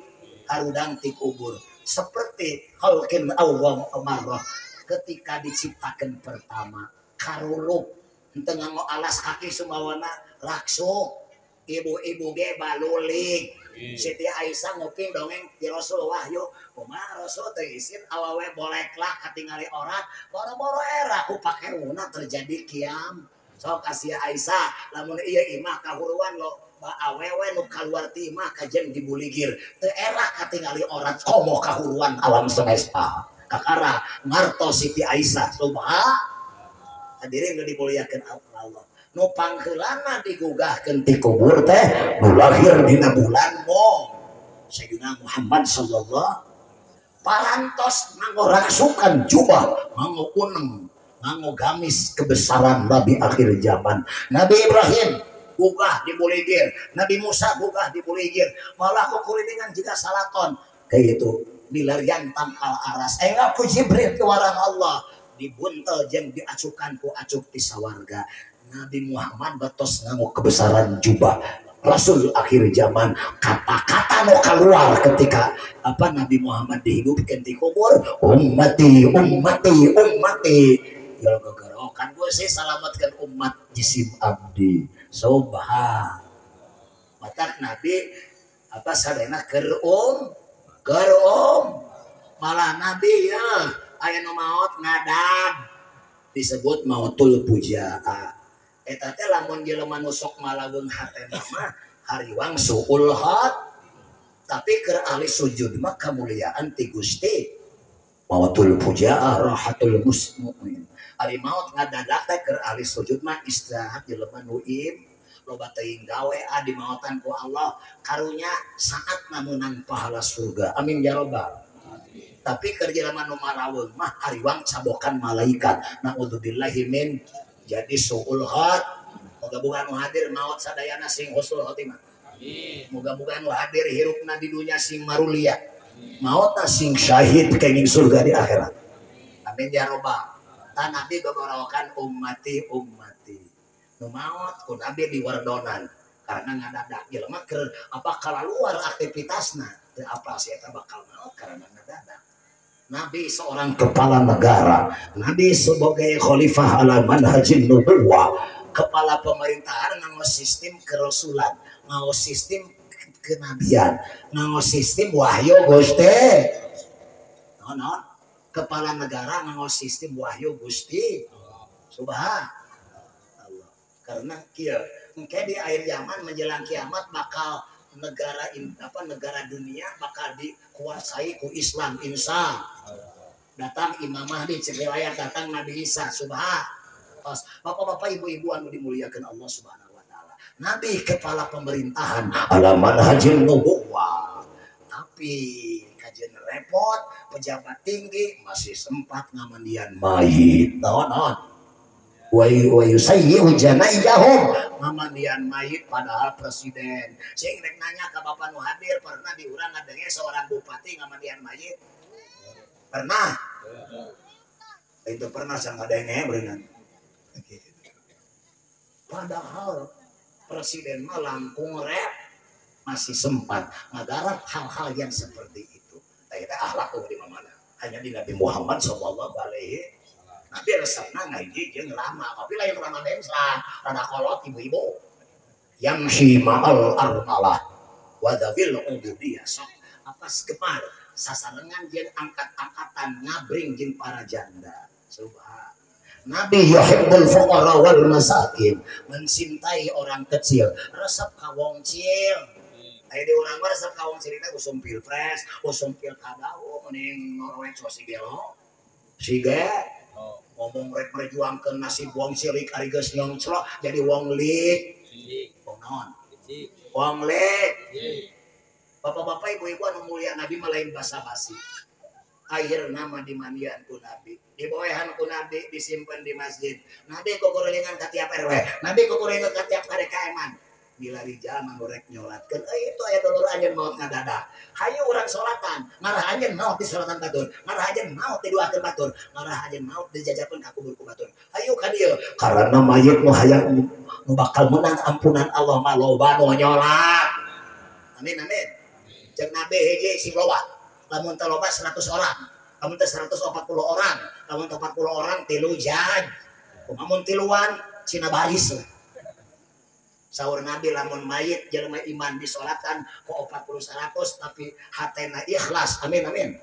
harudang ti kubur seperti khalqin awwam amarah ketika diciptakan pertama karulup henteu nganggo alas kaki sumawana langsung ibu-ibu ge baluling. Siti Aisyah nguping dongeng di Rasul wahyu kumaha Rasul teh isin awewe boleklah katingali orang boro-boro era ku pakeuna terjadi kiam. Sok kasih Aisyah lamun ieu imah kahuruan lo ba awewe nu kaluar ti imah kajen dibuligir teu era katingali orang komo kahuruan alam semesta. Kakara ngartos Siti Aisyah subhan. Hadirin nu dimuliakeun Allah. Nu pangheulana digugahkeun ti kubur teh nu lahir dina bulan Mo Sayyidina Muhammad sallallahu parantos nganggo rasukan jubah nganggo uneng nganggo gamis kebesaran nabi akhir zaman. Nabi Ibrahim gugah dibuligir, Nabi Musa gugah dibuligir, malah kukulilingan jika salaton kayak itu dilarian tangkal aras enggak ku Jibril kewarang Allah dibuntel jeung diacukan ku acuk ti sawarga. Nabi Muhammad batos nganggo kebesaran jubah Rasul akhir zaman. Kata-kata nu keluar ketika apa Nabi Muhammad dihidupkan di kubur, ummati ummati ummati. Ya gogorokan gue sih selamatkan umat jisim abdi. Subhan. Matak Nabi apa sadayana keur malah Nabi ya aya nu maot ngadag disebut mautul pujaa. Eta teh lamun jelema nu sok malaweung hatena mah hariwang suul hat. Tapi keur ahli sujud mah kamuliaan ti Gusti. Mautul pujaa rahatul muslimin. Ari maot ngadadak teh keur ahli sujud mah istirahat jelema nu im loba teuing gawe di maotan ku Allah karunya saat meunang pahala surga. Amin ya robbal. Tapi keur jelema nu malaweung mah hariwang cabokan malaikat. Naudzubillahi min jadi suul khat. Moga-moga nu hadir maot sadayana sing husnul khotimah. Amin. Moga-moga nu hadir hirupna di dunya sing marulia. Maotna sing syahid kenging surga di akhirat. Amin ya robbal. Tan Nabi gogorokan ummati ummati. Nu maot ku Nabi diwardonan karena ngadadak jelema keur apa kalaluar aktivitasna teu apa si eta bakal maot karena ngadadak. Nabi seorang kepala negara, Nabi sebagai khalifah ala manhajin nubuwah, kepala pemerintahan nganggo sistem kerasulan, nganggo sistem kenabian, nganggo sistem wahyu Gusti. Non, kepala negara nganggo sistem wahyu Gusti. Subhanallah. Karena kieu, engke di akhir zaman menjelang kiamat bakal negara apa negara dunia bakal dikuasai ku Islam insya. Datang Imam Mahdi cek riwayat datang Nabi Isa subhan. Bapak-bapak ibu-ibu anu dimuliakan Allah Subhanahu wa taala. Nabi kepala pemerintahan ala manhajin nubuwah. Tapi kajian repot, pejabat tinggi masih sempat ngamandian mayit. Naon-naon. Wa yusayyi'u janaiyahum ngamandian mayit padahal presiden. Sing rek nanya ka bapak nu hadir pernah di urang ngadenge seorang bupati ngamandian mayit? Pernah? Itu pernah saya ngadenge berenang. Padahal presiden mah langkung rep masih sempat ngagarap hal-hal yang seperti itu. Tah eta akhlak di mana? Hanya di Nabi Muhammad sallallahu alaihi. Nabi resepna ngahiji jeung rama, tapi lain rama demsra, rada kolot ibu-ibu. Yamshi ma'al armalah wa dzawil ubudiyah. Sok apa gemar sasarengan jeung angkat-angkatan ngabring jeung para janda. Subhan. Nabi yuhibbul fuqara wal masakin, mencintai orang kecil, resep ka wong cil. Aya di urang mah resep ka wong cil teh usum pilpres, usum pilkada, mending ngorowek so si gelo. Si ge Ngomong rek merjuangkeun nasib wong silik ari geus nyongclok jadi wong lik. Wong naon? Wong lik. Bapak-bapak, ibu-ibu anu mulia, Nabi mah lain basa-basi. Akhirna mah dimandian ku Nabi, diboehan ku Nabi, disimpan di masjid. Nabi kukurelingan ka tiap RW, Nabi kukurelingan ka tiap KDKM-an. Milari jalma nu rek nyolatkeun, itu aya dulur anjeun maot ngadadak. Hayu urang solatan, ngarah anjeun maot di solatan batur, ngarah anjeun maot diduakeun batur, ngarah anjeun maot dijajakeun ka kubur ku batur. Hayu ka dieu, karena mayit nu hayang nu bakal menang ampunan Allah mah loba nu nyolat. Amin amin. Jeung Nabi hiji sing loba. Lamun teu loba 100 orang, lamun teu 140 orang, lamun teu 40 orang 3 jam. Kumaha mun tiluan cina baris. Saur Nabi lamun mayit jelema iman disolatkan ku 40 100 tapi hatena ikhlas. Amin amin.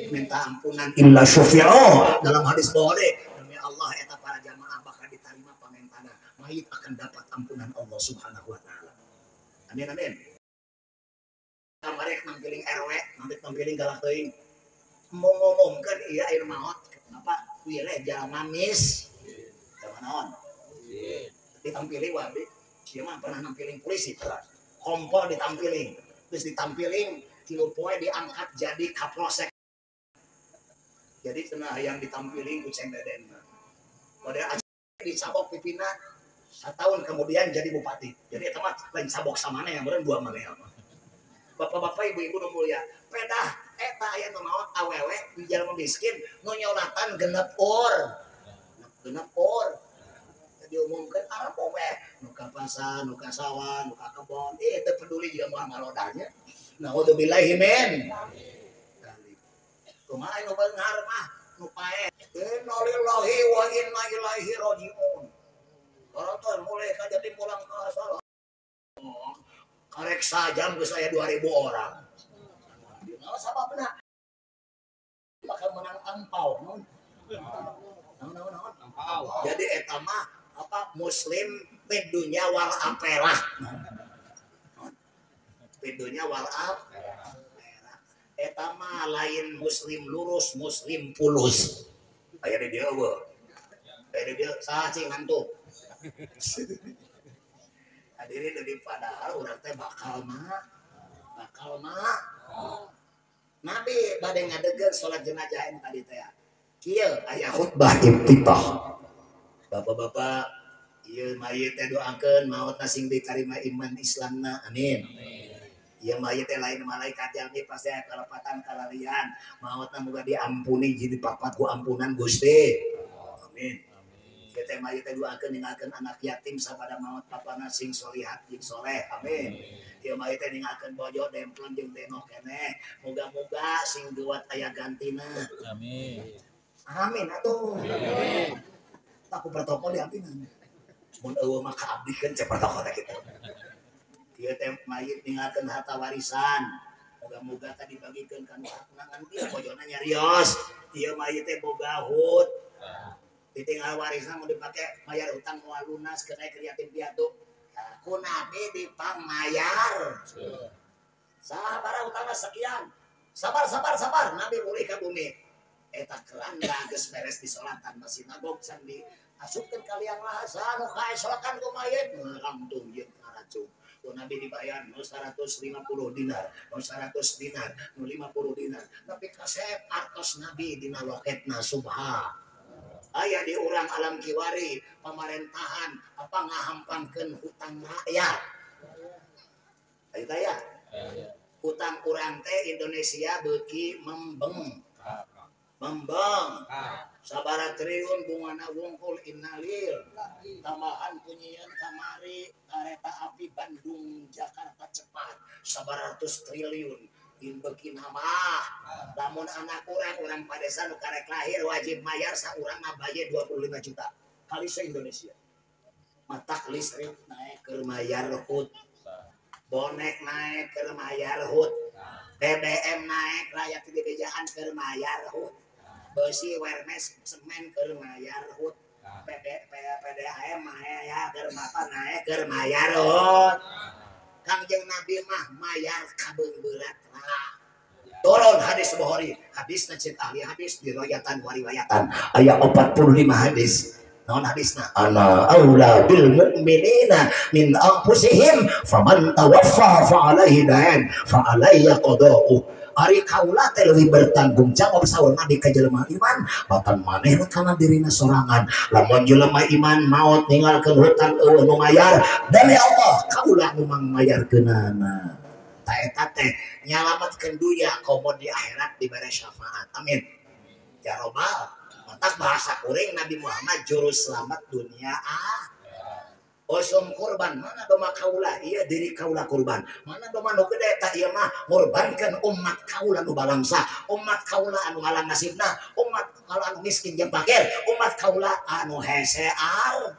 Minta ampunan illa syufi'u dalam hadis Bukhari. Demi Allah eta para jamaah bakal diterima pamintana. Mayit akan dapat ampunan Allah Subhanahu wa taala. Amin amin. Kamarek mampiling RW, mampiling galak teuing. Mau ngomongkeun ieu air maot apa wireh jalma mis. Jalma naon? Ditampiling wae. Sia mah pernah nampiling polisi, kompol ditampiling, terus ditampiling tilu poe diangkat jadi kapolsek. Jadi cenah yang ditampiling ku Ceng Deden mah. Model dicabok pipina setahun kemudian jadi bupati. Jadi eta mah lain cabok samana yang meureun dua maneh mah. Bapak-bapak, ibu-ibu nu mulia, pedah eta aya nu maot awewe di jalma miskin nu nyolatan genep ur. Genep ur. Diumumkan Arab we nu ka pasar, nu ka sawah, nu ka kebon, teu peduli jeung moal malodarnya. Naudzubillahi min. Kumaha nu beunghar mah nu paeh. Innalillahi wa inna ilaihi rajiun. Baronton mulai ka jadi pulang ke asal. Karek sajam geus aya 2000 orang. Naon sababna? Bakal menang angpau naon? Naon naon angpau. Jadi eta mah apa muslim fid dunya wal akhirah. Fid dunya wal akhirah. Eta mah lain muslim lurus, muslim pulus. Aya di dieu eueuh. Aya di dieu saha cing ngantuk. Hadirin dari padahal urang teh bakal mah. Bakal mah. Nabi bade ngadegeun salat jenazah anu tadi teh. Kieu aya khutbah iftitah. Bapak-bapak, ieu mayit teh doakeun maotna sing ditarima iman Islamna. Amin. Ieu mayit teh lain malaikat jalmi pasti aya kalepatan kalalian. Maotna moga diampuni jadi papat ku ampunan Gusti. Amin. Ieu teh mayit teh doakeun ninggalkeun anak yatim sabada maot papana sing solihat jeung soleh. Amin. Ieu mayit teh ninggalkeun bojo demplon jeung deno keneh. Moga-moga sing geuwat aya gantina. Amin. Amin atuh. Amin. Aku protokol diampinan. Mun eueuh mah kaabdikeun cek protokol teh kitu. Ieu teh mayit ninggalkeun harta warisan. Moga-moga teh dibagikeun ka nu hakna ngan ieu bojona nyarios. Ieu mayit teh boga hut. Ditinggal warisan mun dipake mayar utang moal lunas kena ke yatim piatu. Ku Nabi dipangmayar. Sabar utangna sekian. Sabar sabar sabar Nabi mulih ka bumi. Eta keranda geus beres disolatan masih nagog sandi asupkeun kalian lah anu kaesolakan ku mayit ngarangtung jeung ngaracung ku Nabi dibayar nu 150 dinar nu 100 dinar nu 50 dinar tapi kasep artos Nabi dina loketna subha aya di urang alam kiwari pamarentahan apa ngahampangkeun hutang rakyat aya teh ya hutang urang teh Indonesia beuki membeng membang sabara triliun bungana wungkul innalil tambahan kunyian kamari kereta api Bandung Jakarta cepat sabara ratus triliun beuki nambah lamun anak urang padesa nu karek lahir wajib mayar saurang ngabaye 25 juta kali se Indonesia matak listrik naik keur mayar hut bonek naik keur mayar hut BBM naik rakyat di bejaan keur mayar hut besi wermes semen keur mayar hut PDAM mayar keur mapa naik keur mayar hut Kangjeng Nabi mah mayar kabeung berat lah. Turun hadis Bukhari, hadisna cek ahli hadis diriwayatan wariwayatan aya 45 hadis. Naon hadisna? Ana aula bil mu'minina min anfusihim faman tawaffa fa alaihi dain fa alayya qada'u. Ari kaula teh leuwih bertanggung jawab saur Nabi ka jelema iman batan manehna kana dirina sorangan. Lamun jelema iman maot ninggalkeun hutang eueuh nu mayar, demi Allah kaula nu mangmayarkeunana. Ta eta teh nyalametkeun dunya komo di akhirat dibere syafaat. Amin. Ya robbal. Matak bahasa kuring Nabi Muhammad juru selamat dunia ah. Osum kurban mana doma kaula iya diri kaula kurban mana doma nu gede tak ieu mah ngurbankeun umat kaula nu balangsa umat kaula anu ngalang nasibna umat kaula anu miskin jeung fakir umat kaula anu hesear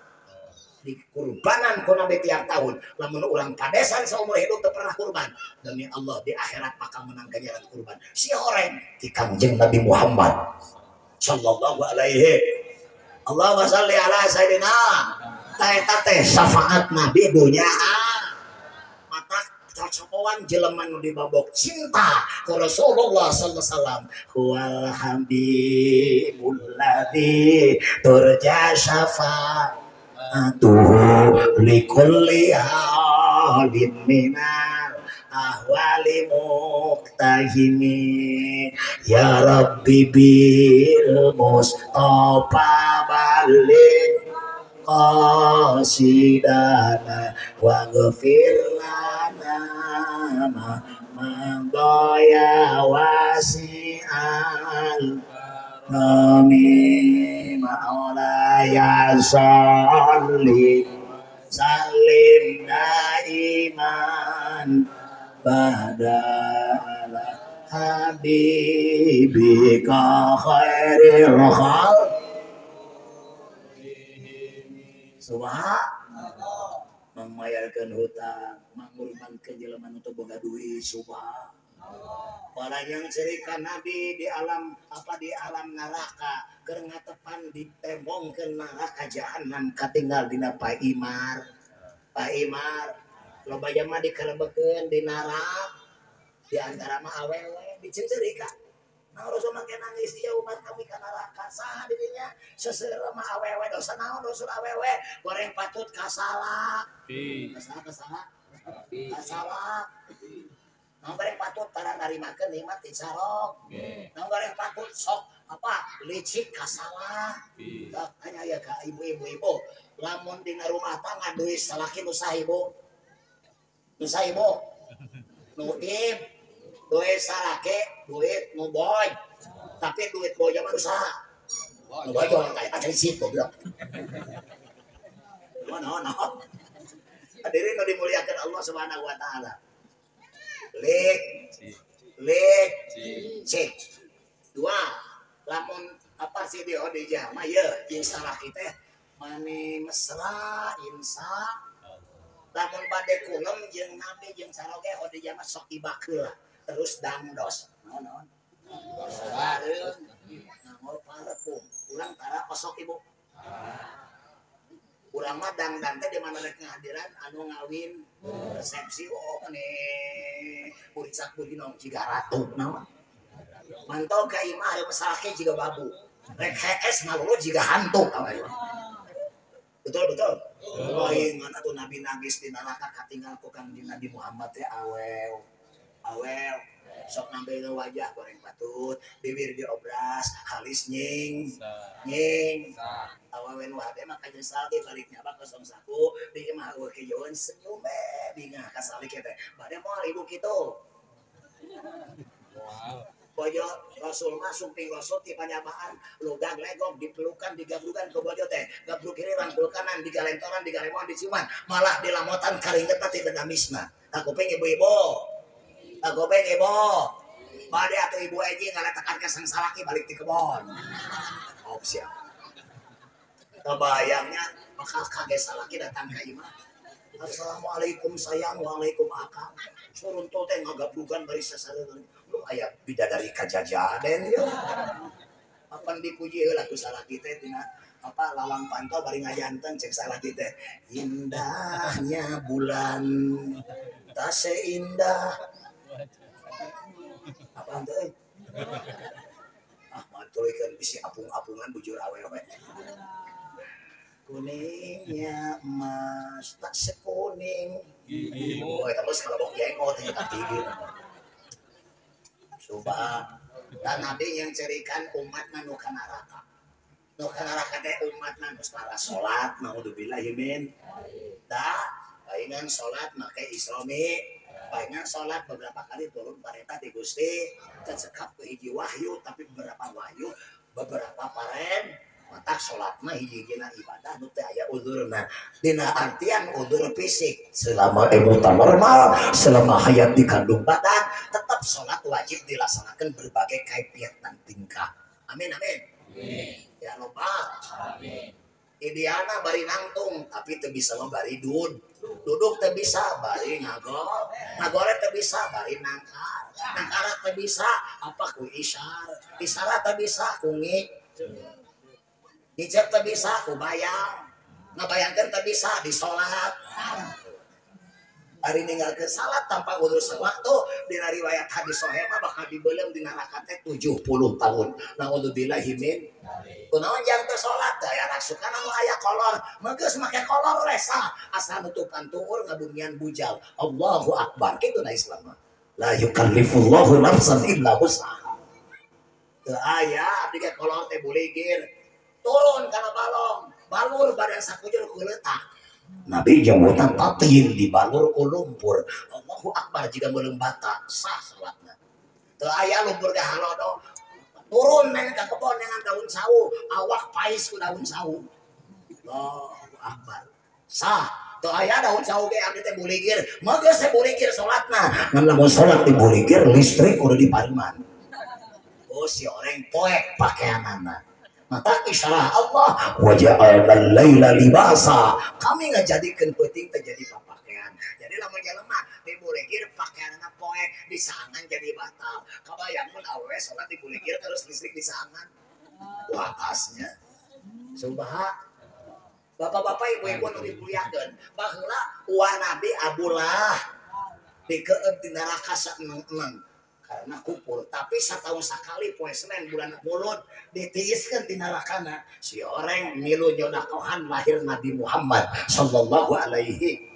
dikurbanan ku Nabi tiap tahun lamun urang padesan saumur hidup teu pernah kurban demi Allah di akhirat bakal menang ganjaran kurban si horeng ti Kangjeng Nabi Muhammad sallallahu alaihi Allahumma shalli ala sayyidina eta teh syafaat Nabi dunya mata cocokoan jelema nu dibabok cinta ku Rasulullah sallallahu alaihi wasallam huwal habibul ladzi turja syafaatuhu likulli halin minal ahwali muktahimi ya rabbi bil mustafa balik qasidana wa ghfir lana ma madaya wasi'al kami maulaya sholli salim daiman ba'da ala habibika khairil khalq. Subhanallah mangmayarkeun hutang mangurbankeun jelema nu teu boga duit subhanallah. Orang yang cerita Nabi di alam apa di alam neraka keur ngatepan ditembongkeun neraka jahanam katinggal dina Pak Imar. Pak Imar loba jama dikerebekeun di neraka di antara mah awewe diceurika. Nah, Rasul make nangis ieu umat kami ka neraka saha dirinya seseureum mah awewe dosa naon dosa awewe goreng patut kasalah kasalah kasalah kasalah naon goreng patut tara narimakeun nikmat ti sarok naon goreng patut sok apa licik kasalah tanya ya ka ibu-ibu ibu lamun dina rumah tangga duit salaki nu sah ibu nu sah ibu nu ib duit salake duit nu boy tapi duit boy mah usaha nu boy kayak acai sih goblok no no no hadirin nu dimuliakan Allah Subhanahu wa taala lik lik cik dua lamun apa sih di Khadijah mah ye jeung salaki teh mani mesra insya lamun bade kulem jeung Nabi jeung saroge Khadijah mah sok ibakeula terus dangdos naon bareng nganggo parfum urang tara osok ibu urang mah dangdan teh di mana rek ngahadiran anu ngawin resepsi oh meni buricak burinong jiga ratu naon mantau ka imah ari salaki jiga babu rek HS ngalulu jiga hantu betul betul oh ngan atuh Nabi nangis di neraka katinggal ku Kangjeng Nabi Muhammad teh awew awel sok ngambil wajah goreng patut bibir diobras halis nying nying awewe nu hade mah kajeun salaki balik nyaba 01 di imah eueuh kieueun senyum we bingah ka salaki teh bade moal ibu kitu bojo Rasul mah sumping Rasul ti panyabaan lugang legong dipelukan digabrukan ku bojo teh gabruk kiri rangkul kanan digalentoran digaremoan diciuman malah dilamotan karingetna ti damisna aku pengen ibu-ibu aku pengen ibu bade atau ibu aja ngaletakan ke sang salaki balik di kebon oh siap kebayangnya bakal kaget salaki datang ke imah assalamualaikum sayang waalaikum akang suruntul teh ngagabrugan bari sasareungan lu aya bidadari kajajaden ya apan dipuji heula ku salaki teh tina apa lawang pantau bari ngajanten cek salaki teh indahnya bulan tak seindah apa Apa teu euy? Ah matulikeun bisi apung-apungan bujur awewe. Kuningnya emas tak sekuning gigimu. Oh, terus kalau jenggot teh ka. Coba dan Nabi yang cerikan umatna nu ka neraka. Nu ka neraka teh umatna geus para salat, naudzubillahi min. Da, paingan salat make isromi, paingan salat beberapa kali turun parentah di Gusti, cecekap ke hiji wahyu tapi beberapa wahyu, beberapa paren. Matak salat mah hiji-hijina ibadah nu teu aya uzurna. Dina artian uzur fisik selama emutan normal, selama hayat di kandung badan, tetap salat wajib dilaksanakan berbagai kaifiat dan tingkah. Amin amin. Amin. Ya robbal. Amin. Idealna bari nangtung tapi teu bisa mah bari duduk teu bisa bari ngagol, ngagore teu bisa bari nangkar, nangkara teu bisa apa ku isyar, isyarat teu bisa ku ngik. Hijab teu bisa ku bayang, ngabayangkeun teu bisa di salat. Ari ninggalkeun salat tanpa udur sewaktu dina riwayat hadis sahih mah bakal dibeuleum di neraka teh 70 tahun. Naudzubillahi min. Kunaon jang teu salat teh aya rasukan anu aya kolor, geus make kolor we sah asal nutupan tuur ngabumian bujal. Allahu akbar. Kitu na Islam mah. La yukallifullahu nafsan illa wus'aha. Teu aya abdi ge kolor teh buligir. Turun karena balong, balur badan sakujur ku leutak. Nabi jemputan tatin dibalur ku lumpur. Allahu akbar jika meuleum bata sah salatna. Teu aya lumpur ge halodo. Turun main ka kebon dengan daun sawu, awak pais ku daun sawu. Allahu akbar. Sah. Teu aya daun sawu ge abdi teh buligir. Mah geus teh buligir salatna. Ngan lamun salat di buligir listrik kudu dipareman. Oh si oreng poek pakeanana. Maka isyarat Allah waja'alna laila libasa. Kami ngajadikeun peuting teh jadi pakaian. Jadi lamun jelema dibuligir pakaianna poek disaangan jadi batal. Kabayang mun awewe salat dibuligir terus listrik disaangan. Wah asnya. Subaha. Bapak-bapak ibu-ibu nu dimuliakeun, baheula uwa Nabi Abdullah dikeun di neraka saeneng-eneng. Karena kupur, tapi setahun sekali poe Senin bulan Mulud ditiiskeun di nerakana si orang milu nyodakohan lahir Nabi Muhammad sallallahu alaihi.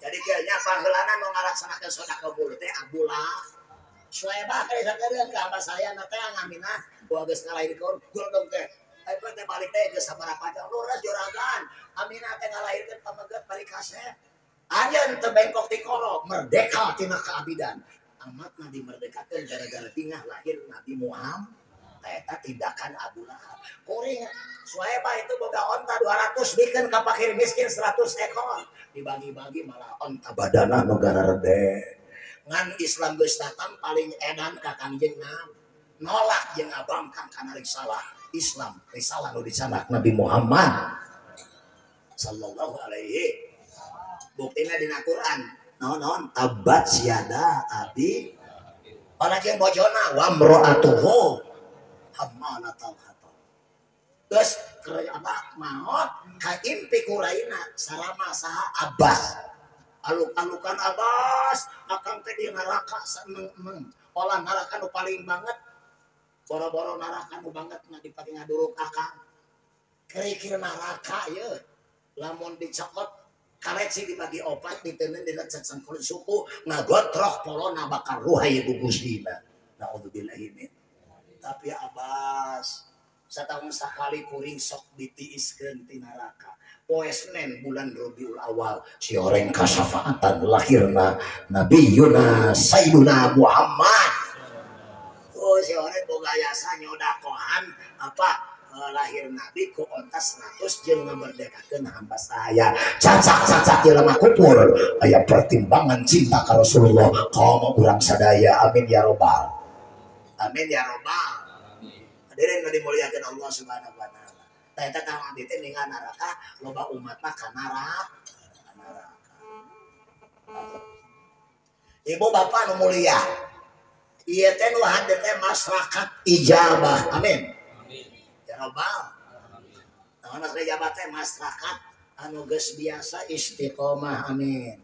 Jadi kayaknya paheulana nu ngalaksanakeun sedekah mulut teh Abdullah. Suaibah ka sakedeung ka abah saya na teh ngaminah gua geus ngalahirkeun gondong teh. Ayeuna teh balik teh geus sabaraha jam lurus juragan. Aminah teh ngalahirkeun pameget bari kasep. Anjeun teu bengkok ti koro, merdeka tina keabidan. Amatna dimerdekakan gara-gara bingah lahir Nabi Muhammad. Eta tindakan Abu Lahab. Kuring Suhaibah itu boga onta 200 bikin ka fakir miskin 100 ekor. Dibagi-bagi malah onta badana nu garede. Ngan Islam geus datang paling edan ka Kangjeng Nabi. Nolak jeung ngabangkang kana risalah Islam, risalah nu dicanak Nabi Muhammad sallallahu alaihi. Buktina dina Quran. Naon-naon tabat siada abi ana jeung bojona wa imra'atuhu hammalatal hatab. Geus apa maot kaimpi kuraina salama saha Abbas. Aluk-alukan Abbas akang teh di neraka saeneng-eneng. Olah neraka nu paling banget. Boro-boro neraka nu banget na dipake ngaduruk akang. Kerikil neraka ye lamun dicokot kareci dibagi opat diteundeun dina cacangkul suku ngagotrok polona bakal ruhay ku Gustina. Naudzubillahi min. Tapi Abbas satahun sakali kuring sok ditiiskeun ti neraka. Poe Senin bulan Rabiul Awal si oreng kasafaatan lahirna Nabi Yuna Sayyiduna Muhammad. Oh si oreng boga yasa nyodakohan apa lahir Nabi ku onta 100 jeung ngamerdekakeun hamba sahaya. Cacak-cacak jelema kupur aya pertimbangan cinta ka Rasulullah kaum urang sadaya. Amin ya robbal. Amin ya robbal. Hadirin nu dimuliakeun Allah Subhanahu wa taala. Tah eta tah abdi teh ninggal neraka loba umatna ka neraka. Ibu bapak nu mulia. Ieu teh nu hade teh masyarakat ijabah. Amin. Robbal. Naon ijabah teh masyarakat anu geus biasa istiqomah. Amin.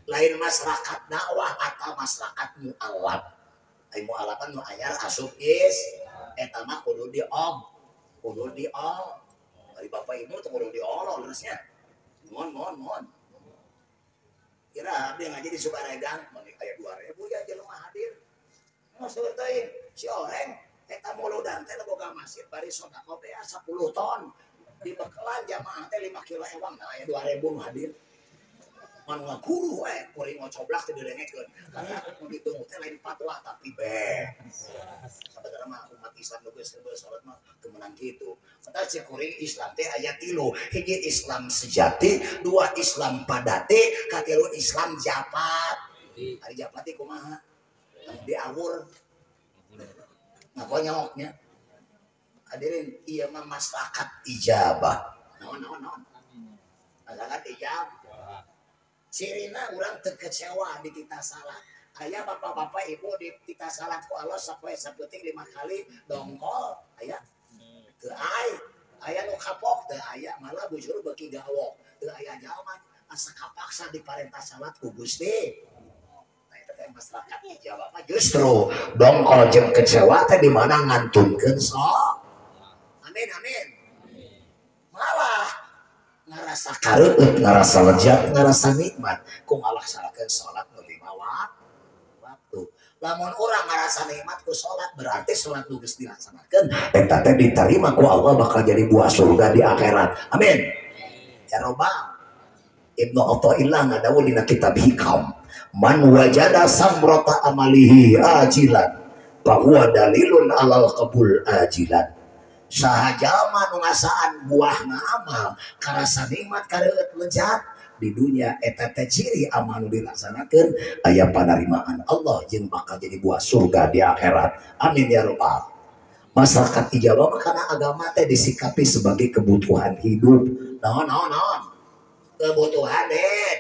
Lain masyarakat dakwah atau masyarakat mualaf. Ai mualafan nu anyar asup is eta mah kudu diog, kudu diol. Ari bapak ibu teh kudu diolol leresnya. Mohon mohon mohon. Kira abdi ngaji di Sukaregang, mun aya 2000 ya jelema hadir. Maksud teuing si oreng eta muludan teh boga masjid bari sedekah teh 10 ton. Dibekelan jamaah teh 5 kilo ewang, nah aya 2000 nu hadir. Man ngaguru we kuring ngocoblak teh dilengekeun. Karena nu ditunggu teh lain fatwa tapi be. Sabenerna mah umat Islam nu geus salat mah teu meunang kitu. Mata cek kuring Islam teh aya 3, hiji Islam sejati, 2 Islam padati, katilu Islam japat. Ari japati kumaha? Diawur. Ngakonyoknya. Hadirin ieu mah masyarakat ijabah. Naon naon naon. Masyarakat ijabah. Cirina urang teu kecewa di tita salat. Aya bapak-bapak ibu di tita salat ku Allah sapoe saputing 5 kali dongkol aya. Teu ai, aya nu kapok teu aya, malah bujur beuki gawok. Teu aya jalma asa kapaksa diparentah salat ku Gusti. Nah eta teh masyarakat ijabah mah justru dongkol jeung kecewa teh di mana ngantunkeun sok. Amin amin. Malah ngarasa kareueut, ngarasa lejat, ngarasa nikmat ku ngalaksanakeun salat nu 5 waktu. Lamun urang ngarasa nikmat ku salat berarti salat nu geus dilaksanakeun eta teh diterima ku Allah bakal jadi buah surga di akhirat. Amin. Ya robbal. Ibnu Athaillah ngadawuh dina kitab Hikam, man wajada samrata amalihi ajilan fahuwa dalilun alal qabul ajilan. Saha jalma nu ngasaan buahna amal karasa nikmat kareueut lejat di dunia eta teh ciri amal nu dilaksanakeun aya panarimaan Allah jeung bakal jadi buah surga di akhirat. Amin ya rabbal. Masyarakat ijabah mah kana agama teh disikapi sebagai kebutuhan hidup. Naon naon naon. Kebutuhan hidup.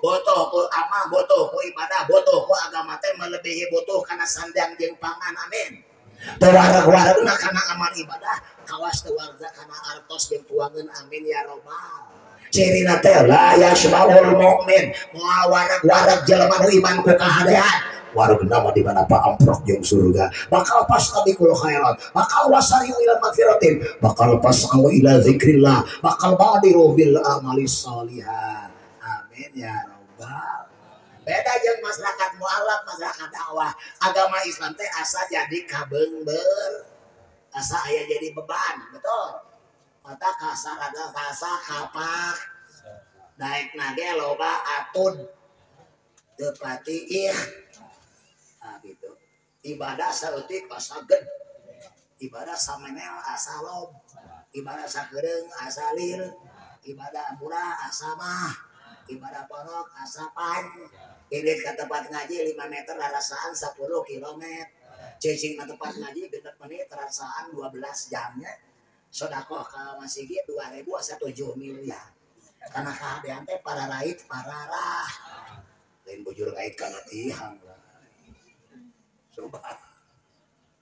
Butuh ku amal, butuh ku ibadah, butuh ku agama teh melebihi butuh kana sandang jeung pangan. Amin. Teu wareg-waregna kana amal ibadah, kawas teu warga kana artos jeung tuangeun. Amin ya robbal. Cirina teh la yasmaul mukmin, moal wareg-wareg jelema nu iman ku kahadean. Waregna mah di mana paamprok jeung surga. Bakal fastabiqul khairat, bakal wasari'u ila magfiratin, bakal fas'au ila zikrillah, bakal badiru bil amali sholihat. Amin ya robbal. Beda jeung masyarakat mualaf, masyarakat dakwah. Agama Islam teh asa jadi kabeungbeur, asa aya jadi beban, betul. Mata kasar ada kasa kapak, daek nage loba atud, teu pati ih, nah, gitu. Ibadah saeutik asa ged, ibadah samenel asa lob, ibadah sakeureung asa lil, ibadah murah asa mah. Ibadah ponok asa pan. Indit ka tempat ngaji 5 meter rasaan 10 km. Cicing ka tempat ngaji 6 menit rasaan 12 jamnya. Sodakoh ka masjid 2000 asa 7 miliar. Karena kahadean teh para rait pararah. Lain bujur ngait kana tihang lah. Coba.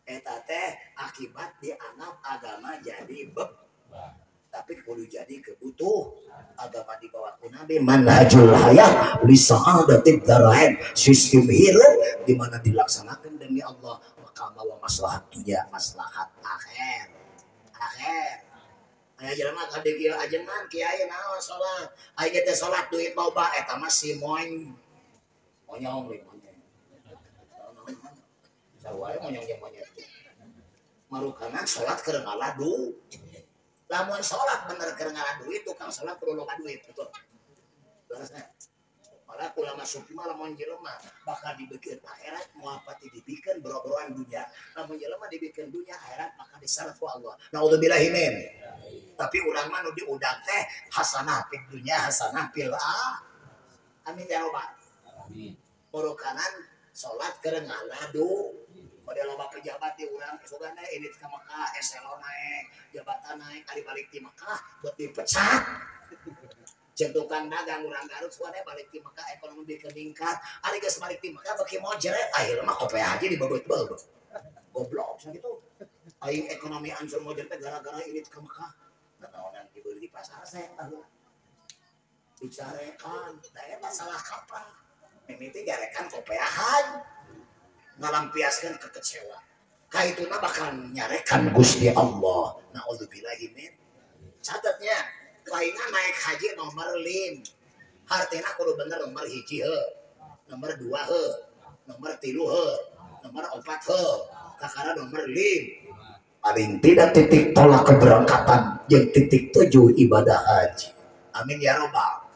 Eta teh akibat dianggap agama jadi beban. Tapi kudu jadi kebutuh agama dibawa ku Nabi manhajul hayah li sa'adatid darain, sistem hidup di mana dilaksanakan demi Allah maka bawa maslahat dunia maslahat akhir akhir. Aya jelema ka dieu ajengan kiai naon salat aya teh salat duit loba eta mah si moeng monyong we monyong sarua monyong jeung monyet marukana salat keur ngaladu. Lamun salat bener keur ngalah duit, tukang salat kudu loba duit, betul. Leresna. Malah ulama sufi mah lamun jelema bakal dibikeun akhirat moal pati dibikeun boro-boroan dunya. Lamun jelema dibikeun dunya akhirat bakal diseret ku Allah. Naudzubillahi min. Tapi urang mah nu diudag teh hasanah fid dunya hasanah fil akhirah. Amin ya robbal. Amin. Morokanan salat keur ngalah duit. Model loba pejabat di urang sugana ini ke Mekah, eselon naik, jabatan naik, ari balik di Mekah buat dipecat. Jeung tukang dagang urang Garut sugana balik di Mekah ekonomi bikin meningkat, ari geus balik di Mekah beuki mojret, akhirna mah kope haji dibebeut-bebeut. Goblok sakitu. Aing ekonomi hancur mojret teh gara-gara ini ke Mekah. Nanaonan dibeli di pasar saya baheula. Dicarekan, da eta salah kaprah. Mimiti jarekan kope haji. Ngalampiaskeun kekecewa. Kaituna bakal nyarekan Gusti Allah. Naudzubillahi min. Catatnya, lainna naik haji nomor 5. Hartina kudu bener nomor 1 heuh. Nomor 2 heuh. Nomor 3 heuh. Nomor 4 heuh. Kakara nomor 5. Paling tidak titik tolak keberangkatan yang titik 7 ibadah haji. Amin ya robbal.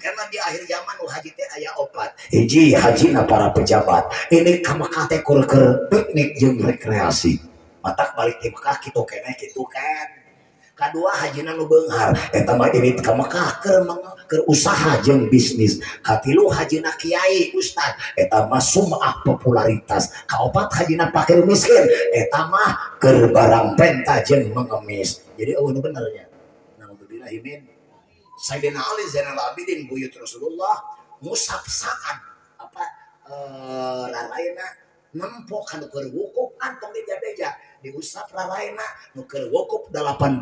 Karena di akhir zaman nu haji teh aya 4. Hiji hajina para pejabat. Ini ka Mekah teh keur piknik jeung rekreasi. Matak balik di Mekah kitu keneh kitu kan. Kadua hajina nu beunghar eta mah ini ka Mekah keur usaha jeung bisnis. Katilu hajina kiai ustad eta mah sum'ah popularitas. Kaopat hajina fakir miskin eta mah keur barang penta jeung mengemis. Jadi eueuh nu bener nya. Naudzubillahi min. Sayyidina Ali Zainal Abidin buyut Rasulullah ngusap saat apa raraina nempo kana keur wukuf antong beja-beja diusap raraina nu keur wukuf 80%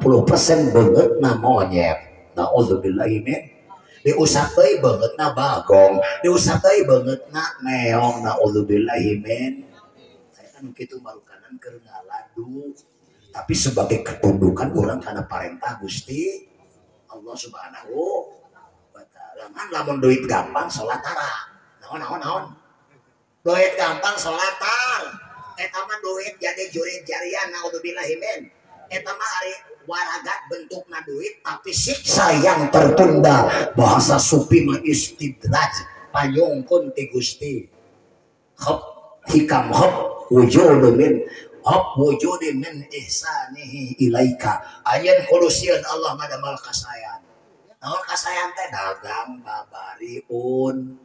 beungeutna monyet. Naudzubillahi min. Diusap deui beungeutna bagong, diusap deui beungeutna meong. Naudzubillahi min. Saya kan kitu marukanan keur ngaladu tapi sebagai ketundukan urang kana parentah Gusti Allah Subhanahu wa ta'ala. Ngan lamun duit gampang salat tara. Naon naon naon. Duit gampang salat tar. Eta mah duit jadi jurid jarian naudzubillahi min. Eta mah ari waragat bentukna duit tapi siksa yang tertunda. Bahasa sufi mah istidraj panyungkun ti Gusti. Hop hikam hop wujudun min hop wujudin min ihsanihi ilaika. Ayeun kudu sieun Allah madamal kasayan. Naon kasayan teh dagang babariun,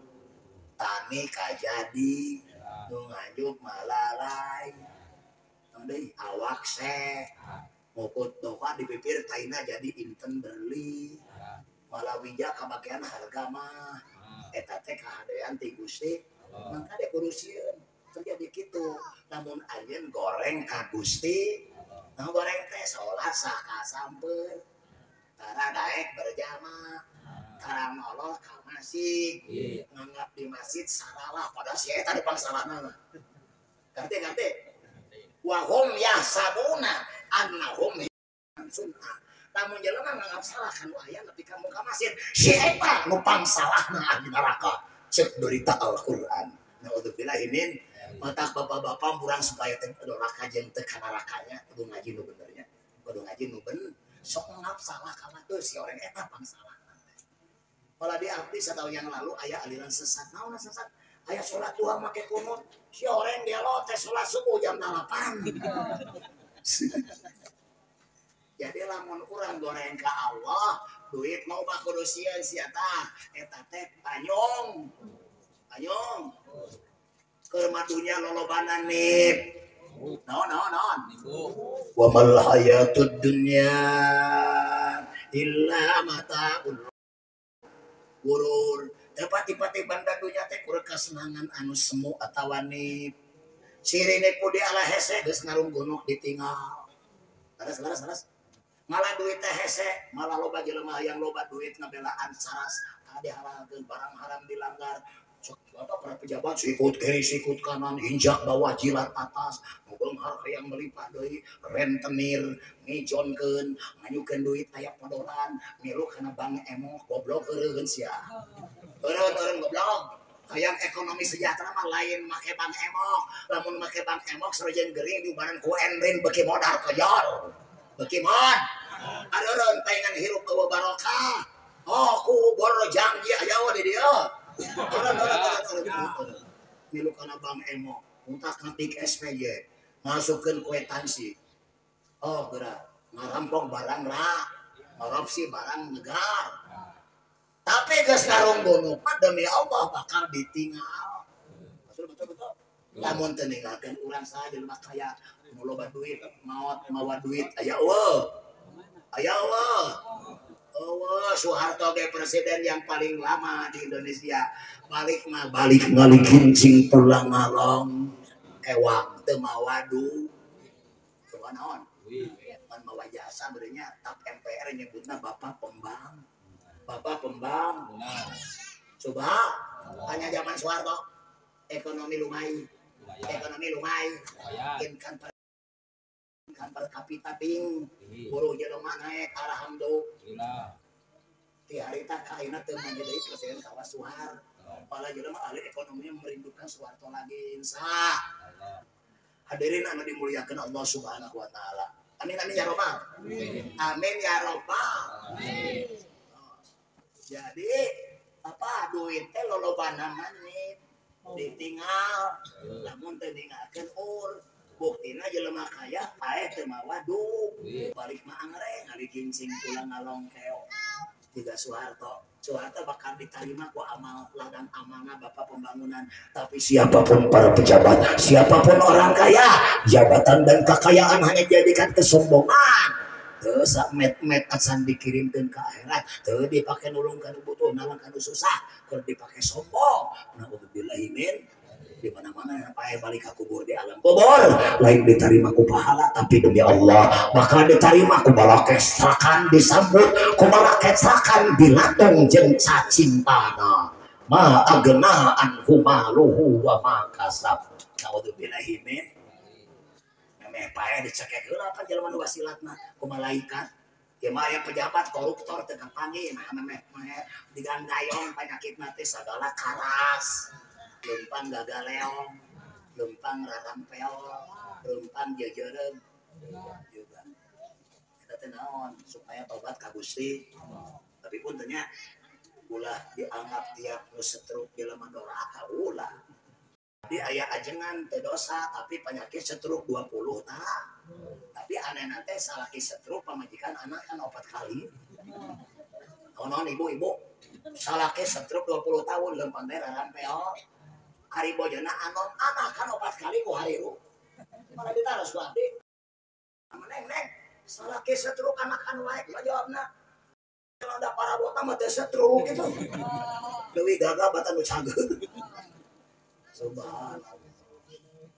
tani kajadi, nu nganjuk malalai. Naon deui awak seh, mukut doa di bibir taina jadi inten berli. Malawija kabagian harga mah. Eta teh kahadean ti Gusti. Mangka de kudu sieun. Terjadi gitu, namun anjeun goreng ka Gusti, nah goreng teh salat sakasampeun, tara daek berjamaah, tara noloh ka masjid, nganggap di masjid saralah padahal si eta dipangsalahna mah. Ngerti ngerti? Wa hum yahsabuna annahum sun'a. Lamun jelema nganggap salah kan aya nepi ka muka masjid, si eta nu pangsalahna ahli neraka. Ceuk berita Al-Qur'an. Naudzubillahi min. Matak bapak-bapak murang supaya teu neraka jeung teu ka nerakanya kudu ngaji nu benernya. Kudu ngaji nu bener. Sok ngap salah ka batur si orang eta pangsalahna. Malah di abdi setahun yang lalu aya aliran sesat. Naon sesat? Aya salat duha make kunut. Si orang dia lo teh salat subuh jam 8. Jadi lamun urang goreng ka Allah, duit loba kudu sieun sia tah. Eta teh panyong. Panyong. Keur madunya lolobana nip. Naon naon naon. Wa mal hayatud dunya illa mataul gurur. Teu pati-pati banda dunya teh kur kasenangan anu semu atawa nip. Sirine pudi ala hese geus ngarunggunuk ditinggal. Leres leres leres. Malah duit teh hese, malah loba jelema yang loba duit ngabelaan saras, dihalalkeun barang haram dilanggar. Apa para pejabat sikut kiri sikut kanan injak bawah jilat atas beunghar hayang melimpah deui rentenir ngijonkeun nganyukeun duit aya podoran milu kana bank emok goblok eureun sia eureun goblok hayang ekonomi sejahtera mah lain make bank emok lamun make bank emok sareng gering diubaran ku enrin beuki modar kejor beuki mod areureun paingan hirup eueuh barokah oh ku boro janji aya we di dieu. Milu kana bank emok, untak ngetik SPJ, masukkeun kwitansi. Oh, geura ngarampok barang ra, korupsi barang negara. Tapi geus ngarunggunuk mah demi Allah bakal ditinggal. Betul betul betul. Lamun teu ninggalkeun urang saha jelema kaya nu loba duit, maot mawa duit aya eueuh. Aya eueuh. Oh, Soeharto ge presiden yang paling lama di Indonesia. Balik mah balik ngalikincing pulang ngalong ewang teu mawa du. Teu naon? Pan mawa jasa berenya tap MPR nyebutna Bapak Pembang. Bapak Pembang. Coba hanya zaman Soeharto ekonomi lumayan. Ekonomi lumayan. Income per kapita tinggi. Buruh jelema naik alhamdulillah. Ti harita ka ayeuna teu maju deui presiden kawas Soeharto. Pala jelema ahli ekonomi merindukan Soeharto lagi insya. Hadirin anu dimuliakan Allah Subhanahu wa taala. Amin amin ya robbal. Amin ya robbal. Amin. Jadi apa duit teh lolobana manit ditinggal lamun teu ninggalkeun ur buktina jelema kaya paeh teu mawa duit balik mah angreng ngaligincing pulang ngalongkeo tiga Soeharto. Soeharto bakal diterima ku amal ladang amanah bapak pembangunan. Tapi siapapun para pejabat, siapapun orang kaya, jabatan dan kekayaan hanya jadikan kesombongan. Teu met-met acan dikirimkeun ka akhirat, teu dipake nulung ka nu butuh, nalang ka nu susah, keur dipake sombong. Naudzubillahi min di mana-mana pae balik ka kubur di alam kubur, lain diterima ku pahala tapi demi Allah bakal diterima ku balakestrakan disambut ku balakestrakan dilatung jeung cacing tanah. Ma agna anhu maluhu wa ma kasab. Naudzubillahi min memeh pae dicekek heula pan jelema nu wasilatna ku malaikat. Ieu mah aya pejabat koruptor teu kapanggih nah memeh digandayong panyakitna teh sagala karas. Lempang gagaleong, lempang rarampeol, lempang jejereug juga. Eta teh naon supaya tobat ka Gusti. Tapi pun tanya ulah dianggap tiap nu stroke jelema doraka ulah. Di aya ajengan teh dosa tapi penyakit stroke 20 tah. Tapi anehna teh salaki stroke pamajikan anak kan 4 kali. Naon ibu-ibu salaki stroke 20 tahun lempang teh rarampeol. Hari bojona anom anak kan 4 kali ku hariru. Malah ditaros ku abdi. Neng neng, salaki stroke anak kan wae kumaha jawabna? Kalau ada parabota mah teh stroke gitu. Leuwih gagah batan nu cageut. Subhanallah.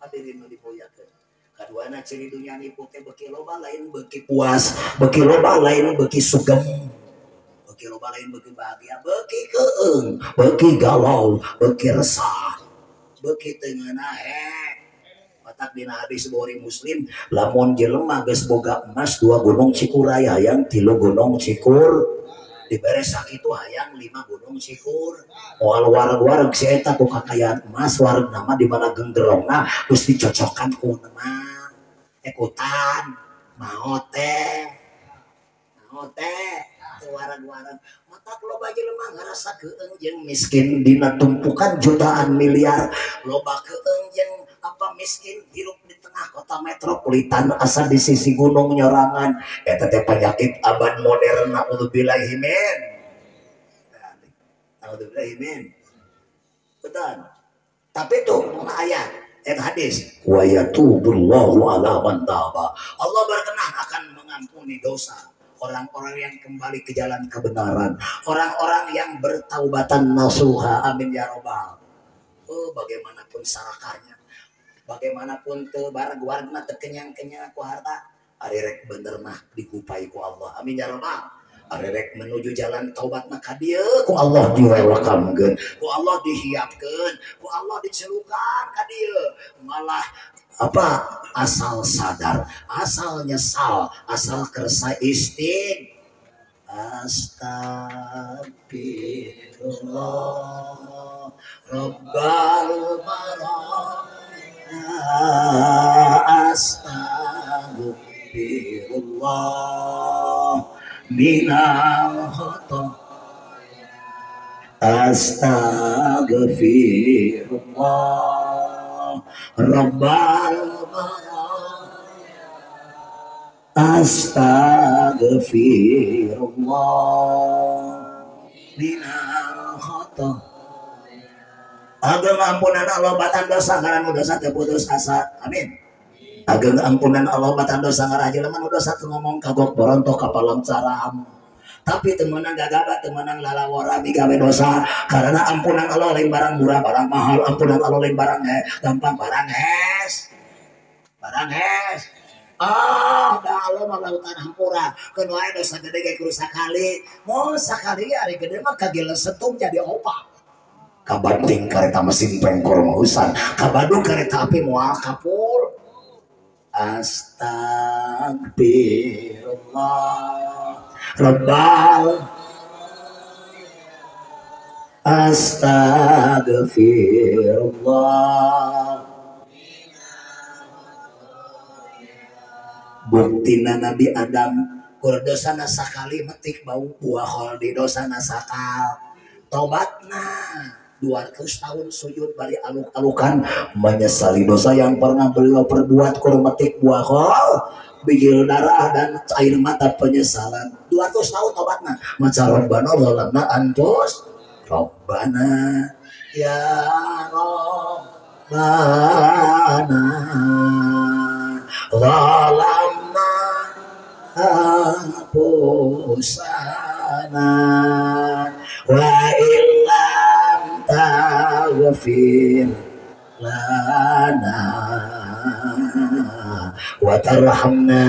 Hadirin nu dimuliakeun. Kaduana ciri dunya nipu teh beuki loba lain beuki puas, beuki loba lain beuki sugeng. Beuki loba lain beuki bahagia, beuki keung, beuki galau, beuki resah. Beuki teu ngeunah Matak dina hadis Bukhari Muslim lamun jelema geus boga emas 2 gunung Cikuray hayang 3 gunung Cikur dibere sakitu hayang 5 gunung Cikur moal wareg-wareg si eta ku kakayaan emas waregna mah di mana genggerongna geus dicocokan ku nema ekutan maot teh teu wareg-wareg. Matak loba jelema ngarasa keung jeung miskin dina tumpukan jutaan miliar, loba keung jeung apa miskin hirup di tengah kota metropolitan asa di sisi gunung nyorangan. Eta teh penyakit abad modern naudzubillahi min. Naudzubillahi min. Betul. Tapi tuh ayat et hadis wa yatubullahu ala man taba. Allah berkenan akan mengampuni dosa orang-orang yang kembali ke jalan kebenaran, orang-orang yang bertaubatan nasuha. Amin ya robbal. Oh, bagaimanapun sarakahnya, bagaimanapun teu bareg-waregna teu kenyang-kenyang ku harta, ari rek bener mah digupai ku Allah. Amin ya robbal. Ari rek menuju jalan taubat mah ka dieu ku Allah diwelkamkeun, ku Allah dihiapkeun, ku Allah dicelukan ka dieu. Malah apa asal sadar, asal nyesal, asal kersa istig. Astagfirullah Rabbal baraya, astagfirullah minal khata, astagfirullah Rabbal baraya, astagfirullah minal khata. Ageng ampunan Allah batan dosa ngaran dosa teu putus asa. Amin. Ageng ampunan Allah batan dosa ngaran jelema nu dosa teu ngomong kagok borontok ka palangcaram. Tapi teu meunang gagabah, teu meunang lalawora migawe dosa karena ampunan Allah lain barang murah, barang mahal. Ampunan Allah lain barang gampang, barang hes. Barang hes. Ah, da Allah mah lautan hampura. Keun wae dosa gede ge kudu sakali. Moal sakali ari gede mah kagile setum jadi opat. Kabanting kareta mesin pengkor mausan, kabadung kereta api moal kapur. Astagfirullah Rabbal Astagfirullah. Buktina Nabi Adam kur dosana sakali metik bau buah kholdi dosana sakal. Tobatna 200 tahun sujud bari aluk-alukan menyesali dosa yang pernah beliau perbuat kur metik buah khol bijil darah dan air mata penyesalan. 200 tahun tobatna maca Rabbana zalamna anfus Rabbana ya Rabbana zalamna anfusana wa illam taghfir lana wa tarhamna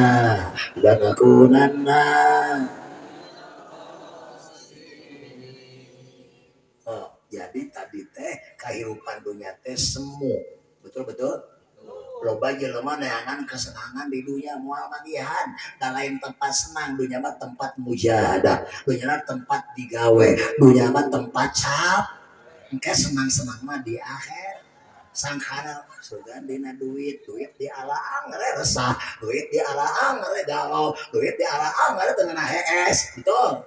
lanakunanna. Oh, jadi tadi teh kehidupan dunia teh semu. Betul-betul. Loba jelema neangan kesenangan di dunia moal manggihan. Da lain tempat senang, dunia mah tempat mujahadah, dunia mah tempat digawe, dunia mah tempat cap. Engke senang-senang mah di akhir. Sangkara sugan dina duit, duit di alaang re resah, duit di alaang re galau, duit di alaang re teu ngeunah hees, betul.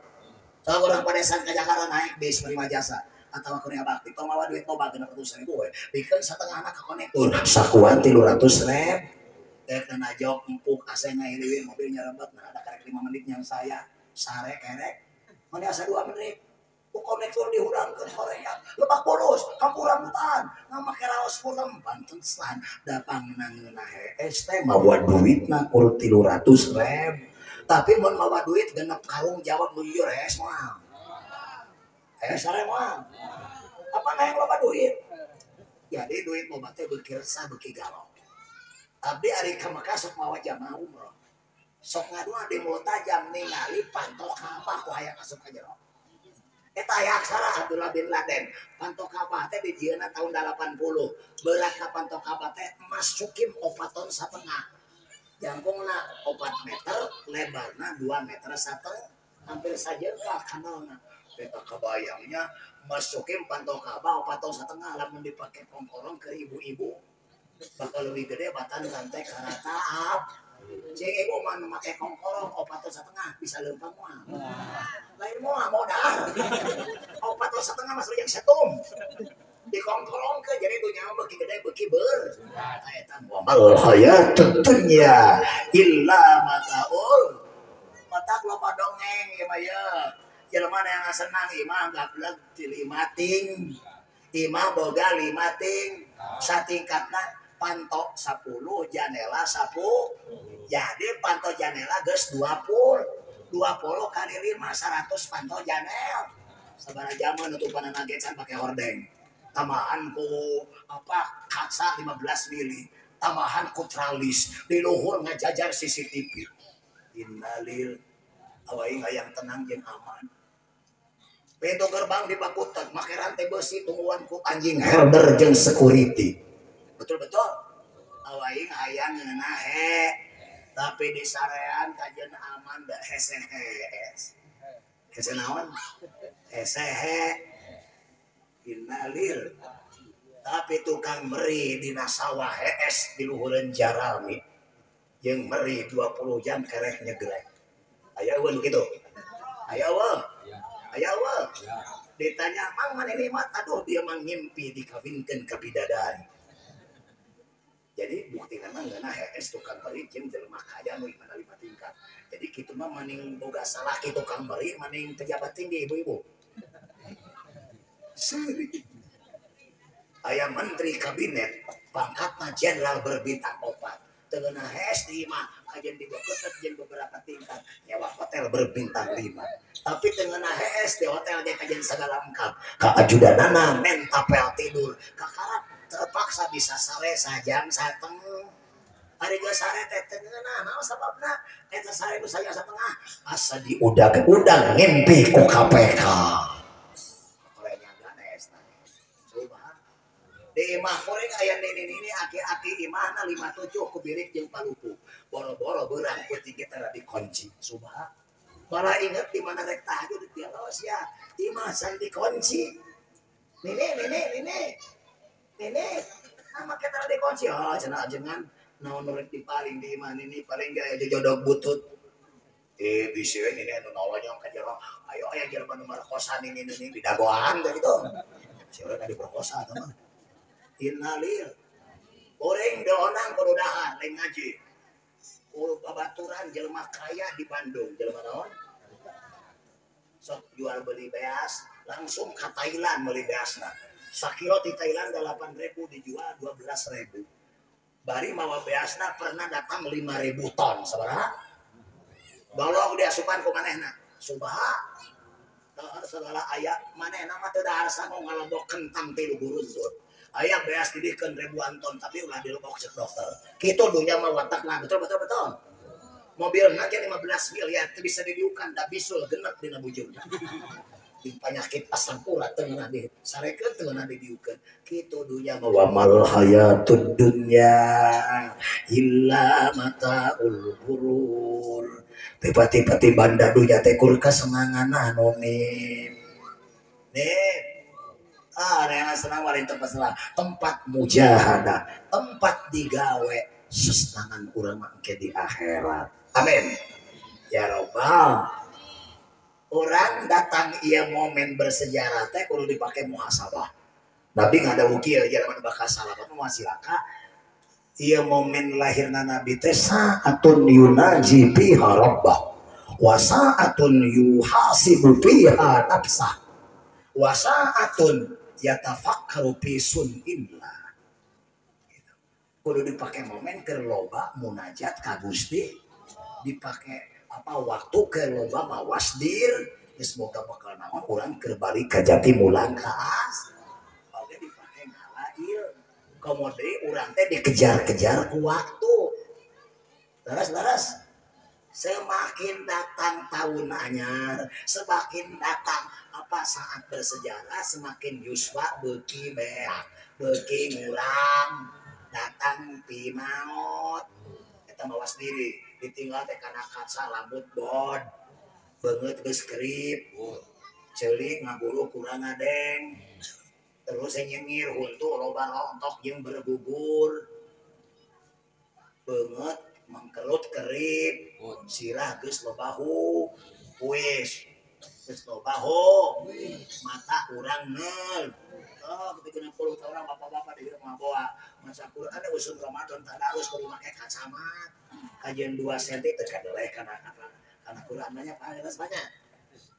Kalau orang Padesan ke Jakarta naik bis Prima Jasa atau Kurnia Bakti, tong mawa duit loba 600.000 we, bikeun satengahna ka konektur, sakuan 300.000. Dek najok empuk AC ngahiliwir mobil nyerebet, nah ada karek 5 menit yang saya sare kerek, mana asa 2 menit. Ku konektur dihurangkeun hoream, lebak boros, kampung rambutan, ngamake raos pulang pantesan da pangnangeunah hees teh mawa duitna kur 300.000. Tapi mun mawa duit genep karung jawab nu jujur hees moal. Hees sare moal. Apa na yang loba duit? Jadi duit loba teh beuki resah beuki galau. Abdi ari ka Mekah sok mawa jamaah umroh. Sok ngadua di multajam ningali panto Ka'bah ku hayang asup ka jero. Eta aya aksara Abdullah bin Laden. Panto Ka'bah teh dijieunna tahun 80. Beratna panto Ka'bah teh emas cukim 4,5 ton. Jangkungna 4 meter, lebarna 2,5 meter, hampir sajengkal kanalna. Eta kabayangnya masukin panto Ka'bah 4,5 ton lamun dipake kongkorong ke ibu-ibu. Bakal lebih gede batan lantai karata. Cek ibu mah make kongkorong 4,5 ton bisa leumpang moal. Lain moal modal. 4,5 ton masuk yang setum. Dikongkorong ke jadi dunia beuki gede beuki ber. Eta mal hayatud dunya illa mataul. Matak loba dongeng ieu mah ye. Jelema yang senang imah gableg ti 5 ting. Imah boga 5 ting. Satingkatna panto 10, janela 10. Jadi panto janela geus 20. 20 kali 5 100 panto janel. Sabaraha jaman nutupan nagecan pake hordeng. Tambahan ku apa kaca 15 mili, tambahan ku tralis, di luhur ngajajar CCTV. Innalil awaing hayang tenang jeung aman. Pintu gerbang dibakutan, make rantai besi tungguan ku anjing herder jeung security. Betul-betul. Awaing hayang ngeunah he, tapi di sarean kajeun aman da hese hees. Hese naon? Hese he. Innalil. Tapi tukang meri dina sawah hees di luhureun jarami. Jeung meri 20 jam kereh nyegrek. Aya eueun kitu. Aya eueun. Aya eueun. Ditanya, "Mang maneh nikmat?" Aduh, dia mah ngimpi dikawinkeun ka bidadari. Jadi bukti mah ngeunah hees tukang meri jeung jelema kaya nu imahna 5 tingkat. Jadi kitu mah maning boga salah ki tukang meri maning pejabat tinggi ibu-ibu. Seri. Aya menteri kabinet pangkatna jenderal berbintang 4. Teu ngeunah hees di imah kajen dibeketet jeung beberapa tingkat nyewa hotel berbintang 5. Tapi teu ngeunah hees di hotel ge kajen sagala lengkap. Ka ajudanana menta pel tidur. Kakarap terpaksa bisa sare sajam satengah. Ari geus sare teh teu ngeunah naon sababna? Eta sare nu sajam satengah asa diudag-udag ngimpi ku KPK. Di imah kuring aya nini-nini aki-aki imahna 57 ku bilik jeung palupu. Boro-boro beurang peuting kita dikunci. Subha. Malah inget di mana rek tahajud di tiaros ya. Imah san dikunci. Nini nini nini. Nini nama kita dikunci. Oh cenah ajengan naon rek dipaling di imah nini paling gaya jojodog butut. Bisi we nini anu nolonyong ka jero. Ayo aya jelema nu markosa nini nini didagoan teh kitu. Si urang diperkosa teh mah. Innalil. Goreng doonang kudu dahar lain ngaji. Kudu babaturan jelema kaya di Bandung, jelema naon? Sok jual beli beas, langsung ka Thailand beli beasna. Sakilo di Thailand 8.000 dijual 12.000. Bari mawa beasna pernah datang 5.000 ton, sabaraha? Balog diasupan ku manehna. Subha. Dahar segala aya manehna mah teu dahar sangu ngalebok kentang 3 guruzut. Aya beas didikeun ribuan ton tapi ulah dilebok cek dokter. Kitu dunya mah watakna betul betul betul. Mobilna ge 15 miliar teu bisa didiukan da bisul genep dina bujurna. Di penyakit asam urat teu ngeunah di sarekeun teu ngeunah didiukeun. Kitu dunya mah wa mal hayatud dunya illa mataul ghurur. Pipati-pati banda dunya teh kur kasenangan anu nih. Nih. Ah, yang senang warin tempat senang, tempat mujahadah, tempat digawe sesenangan urang mangke di akhirat. Amin. Ya robbal. Orang datang ieu momen bersejarah teh kudu dipake muhasabah. Nabi ngadawu kieu jelema nu bakal salamat mah silaka. Ieu momen lahirna Nabi teh saatun yunaji fiha rabbah wa saatun yuhasibu fiha nafsah wa saatun yatafakkaru fi sunillah. Gitu. Kudu dipake momen keur loba munajat ka Gusti, dipake apa waktu keur loba mawas dir, geus boga bakal naon urang keur balik ka jati mulang ka as. Oge dipake ngalail. Komo deui urang teh dikejar-kejar ku waktu. Leres-leres. Semakin datang tahun anyar, semakin datang apa saat bersejarah, semakin yuswa beuki beak, beuki ngurang, datang pi maot. Eta mawas diri, ditinggal teh kana kaca rambut bod, beungeut geus kerip, ceulik ngaguru kurang ngadeng, terus nyengir huntu loba rontok jeung bergugur, beungeut mangkerut kerip, sirah geus loba huis, geus loba hu, mata kurang neul. Oh, ketika 60 tahun bapak-bapak di rumah bawa masa Quran usum Ramadan tadarus kudu make kacamata. Kajian 2 cm teu kadeleh kana apa? Kana Quran banyak pangeran banyak.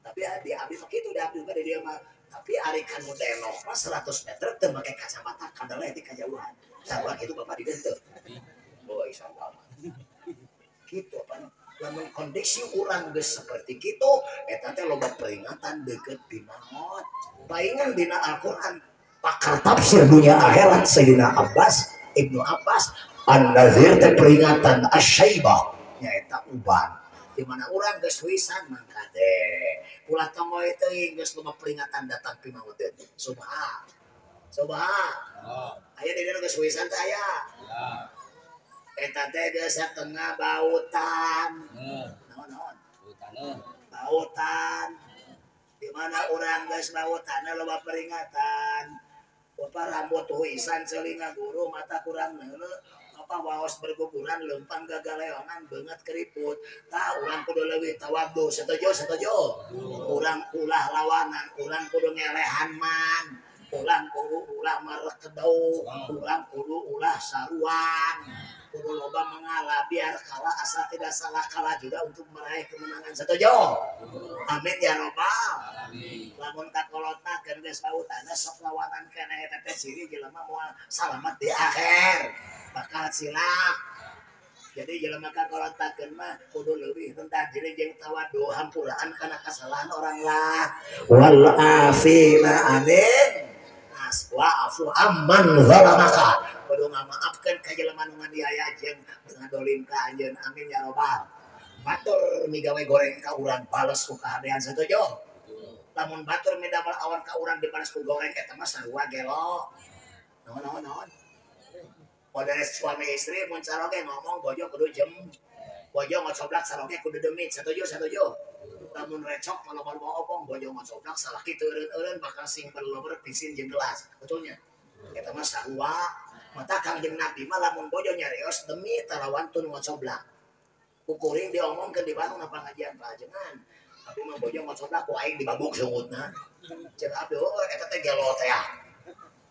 Tapi di abdi mah kitu di abdi mah di dieu mah. Tapi ari kan nu denok mah 100 meter teu make kacamata kadeleh ti kajauhan. Sarua kitu bapak di dieu teu. Oh, insyaallah. Gitu apa lamun kondisi urang geus seperti kitu eta teh loba peringatan deukeut di maot. Paingan dina Al-Qur'an pakar tafsir dunia akhirat Sayyidina Abbas Ibnu Abbas An-Nazir teh peringatan asyaibah nyaeta uban di mana urang geus wisan mangkade ulah tonggoy teuing geus loba peringatan datang pi maot teh. Subha. Subha. Aya di dieu geus wisan teh aya. Eta teh geus satengah bautan. Naon-naon? Bautan. Di mana urang geus bautan loba peringatan. Bapak rambut huisan celinga guru mata kurang neuleuh, apa waos berguguran leumpang gagaleongan beungeut keriput. Tah urang kudu leuwih tawadhu, setuju setuju. Urang ulah lawanan, urang kudu ngelehan man. Urang kudu ulah marekedau, urang kudu ulah saruan. Kudu loba mengalah biar kalah asal tidak salah kalah juga untuk meraih kemenangan. Setuju? Amin ya robbal. Lamun kakolotna keur geus bautana sok lawanan keneh eta teh ciri jelema moal salamet di akhir bakal cilak. Jadi jelema kakolotakeun mah kudu leuwih rendah diri jeung tawadhu hampuraan kana kesalahan orang lah. Wal afina anin nas wa'fu amman zalamaka. Kudu ngamaafkeun ka jelema nu nganiaya jeung ngadolim ka anjeun. Amin ya robbal. Batur migawe goreng ka urang bales ku kahadean. Setuju? Lamun batur midamel awan ka urang dibales ku goreng eta mah sarua gelo. Naon naon naon. Model suami istri mun caroge ngomong bojo kudu jem. Bojo ngocoblak saroge kudu demit. Setuju setuju. Lamun recok maloba obong bojo ngocoblak salaki teu eureun-eureun bakal sing berlober pisin jeung gelas. Betulnya. Eta mah sarua. Mata Kangjeng Nabi mah lamun bojo nyarios demi tarawantun ngocoblak. Kukuring diomongkeun di Bandung na pangajian pajengan. Tapi mah bojo ngocoblak ku aing dibabuk sungutna. Cek abdi heueuh eta teh gelo teh.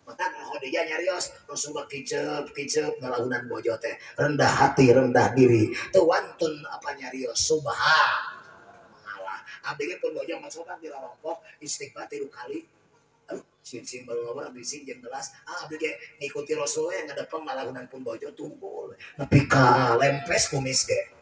Mata Khadijah nyarios Rasulullah kicep-kicep ngalahunan bojo teh rendah hati rendah diri teu wantun apa nyarios subhanallah. Abdi ge pun bojo ngocoblak di rorompok istighfar 3 kali. Aduh sing belower bising jeung gelas. Ah abdi ge ngikuti Rasul we ngadepeng ngalahunan pun bojo tungkul nepi ka lempes kumis ge.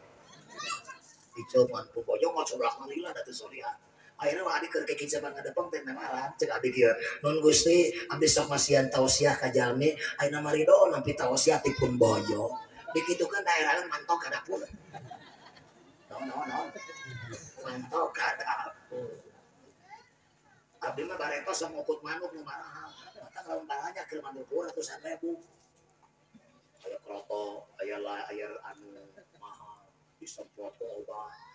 Dicoban pun bojo ngocoblak lila da teu solihat. Akhirnya mah adik keur kikiceban ngadepeng teh namaran cek abdi kieu. Nun Gusti abdi sok masihan tausiah ka jalmi ayeuna mah ridho nampi tausiah ti pun bojo. Dikitukeun daeraheun mantok ka dapur. Naon naon naon. Mantok ka dapur. Abdi mah bareto sok ngukut manuk nu marahal. Mata lamun baranya keur manuk ratusan ribu. Aya kroto, aya la aya anu mahal disemprot ku obat.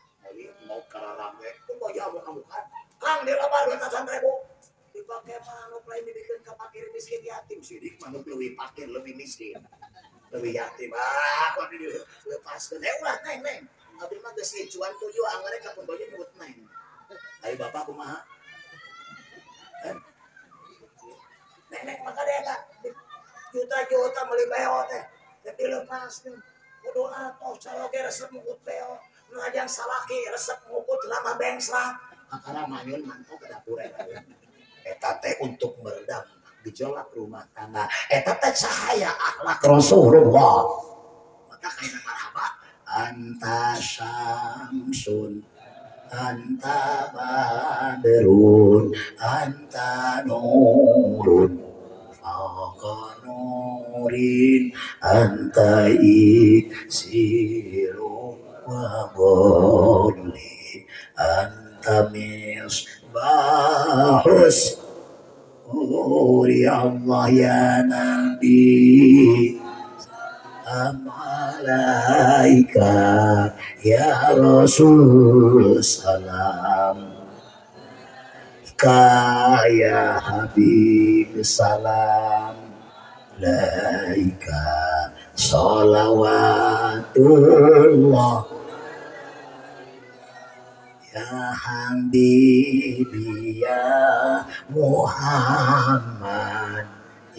Mau kararame, pun bojo amuk-amukan. Kang dilebar ratusan ribu. Dipakai manuk lain dibikin ke fakir miskin yatim. Sidik manuk lebih fakir, lebih miskin. Lebih yatim. Ah, aku abdi dilepaskeun. Eh ulah neng neng. Abdi mah geus cuan 7 anggarnya ka pun bojo nyebut neng. Ayo bapak kumaha? Nenek maka dia tak juta-juta beli beo teh. Dilepaskeun. Kudu atoh caroge resep mukut beo. Ngajang salaki resep ngukut lama bengsrak akara manyun mantok ke dapur eta teh untuk meredam gejolak rumah tangga eta teh cahaya akhlak Rasulullah. Maka kaina marhaba anta syamsun anta badrun anta nurun fawqa nurin anta iksiru wa qulli anta misbahus uri Allah ya Nabi salam alaika ya Rasul salam ka ya Habib salam alaika sholawatullah ya Habibi ya Muhammad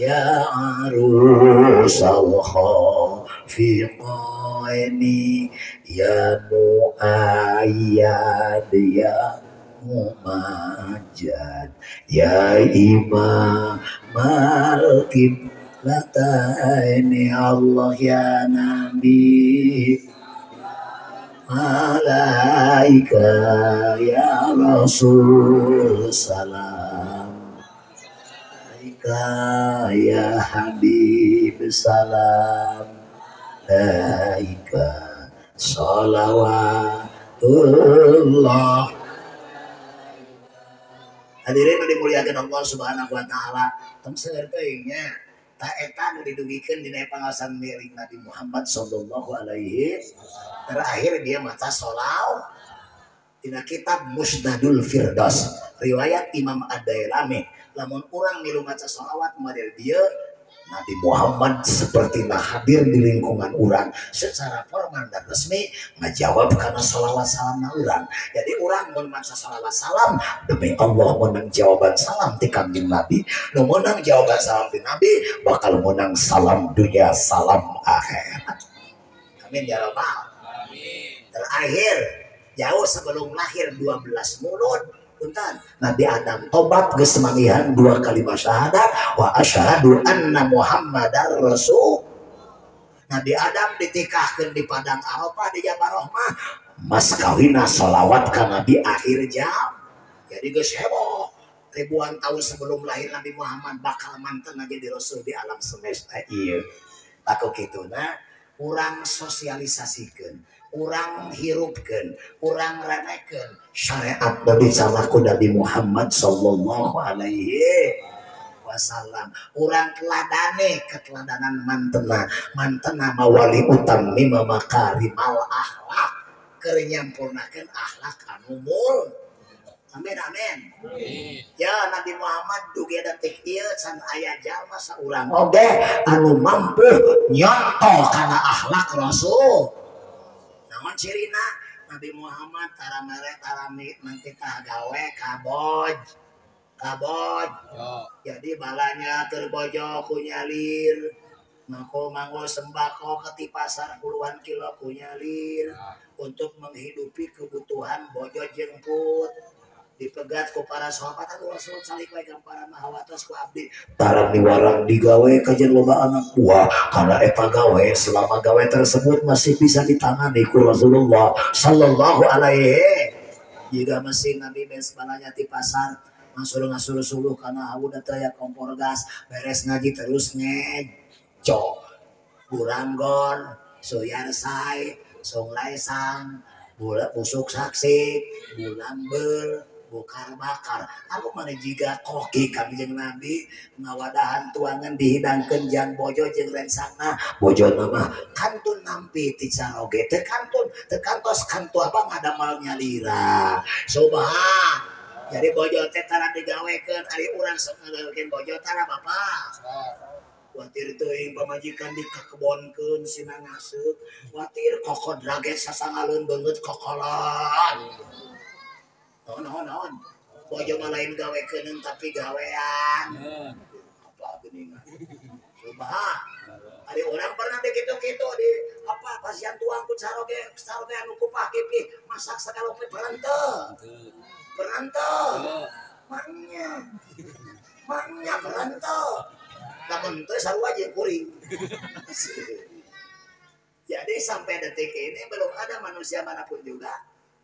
ya arusal khafiqaini ya Muayyad ya Mumajjad ya Imam al-Qiblataini Allah ya Nabi malaika ya Rasul salam alaika ya Habib salam alaika sholawatullah. Hadirin nu dimuliakeun Allah Subhanahu wa taala, tong seueur teuing nya. Ta eta nu didugikeun dina pangaosan miring Nabi Muhammad sallallahu alaihi. Terakhir dia maca sholawat dina kitab Musnadul Firdaus riwayat Imam Ad-Dailami. Lamun urang milu maca sholawat model dia Nabi Muhammad seperti hadir di lingkungan urang secara formal dan resmi ngajawab karena sholawat salam na urang. Jadi urang mun maca sholawat salam demi Allah menang jawaban salam ti Kangjeng Nabi. Nu menang jawaban salam ti Nabi bakal menang salam dunia salam akhirat. Amin ya rabbal. Amin. Terakhir jauh sebelum lahir 12 mulud punten Nabi Adam tobat geus manggihan 2 kalimat syahadat wa asyhadu anna Muhammadar Rasul. Nabi Adam ditikahkeun di padang Arafah di Jabal Rahmah mas kawina sholawat ka Nabi akhir jam. Jadi geus heboh ribuan tahun sebelum lahir Nabi Muhammad bakal manten aja di Rasul di alam semesta ieu. Tako kituna urang sosialisasikeun, urang hirupkeun, urang remekeun syariat Nabi salaku Nabi Muhammad sallallahu alaihi. wasallam. Urang teladane keteladanan mantena, mantena mawali utammima makarimal akhlak, keur nyampurnakeun akhlak anu mul. Amin amin. Ya Nabi Muhammad dugi detik ieu can aya jalma saurang oge anu mampu nyontoh kana akhlak Rasul. Naon cirina Nabi Muhammad tara mere tara mantitah gawe kaboj. Kaboj. Jadi balanya keur bojo ku nyalir. Mako manggo sembako ke pasar puluhan kilo ku nyalir untuk menghidupi kebutuhan bojo jemput. Dipegat ku para sahabat atuh Rasul salik wae para mahawatos ku abdi tara miwarang digawe kajen loba anak buah karena eta gawe selama gawe tersebut masih bisa ditangani ku Rasulullah sallallahu alaihi. Jika masih Nabi beres balanya di pasar ngasur-ngasur suluh karena udah teu kompor gas beres ngaji terus ngejo buranggon soyar sai songlai sang busuk saksi bulamber bukar bakar. Aku mana jiga koki kanjeng Nabi ngawadahan tuangan dihidangkeun jang bojo jeung rencana bojo nama kantun nampi ti caroge teu kantun teu kantos kantu apa ngadamal nyalira. Subhan. Jadi bojo teh tara digawekeun ari urang sok ngagawekeun bojo tara bapak. Watir teuing pamajikan dikakebonkeun sina ngaseuk watir kokod raget sasangaleun beungeut kokolon. Naon naon bojo mah lain gawekeun tapi gawean. Apa geuningan. Subhan. Ari urang pernah di kitu-kitu di apa pasien tuang ku caroge caroge anu kupah kipih masak sagala rupi berhenteu. Berhenteu. Maknya. Maknya berhenteu. Lamun teu sarua jeung kuring. Jadi sampai detik ini belum ada manusia manapun juga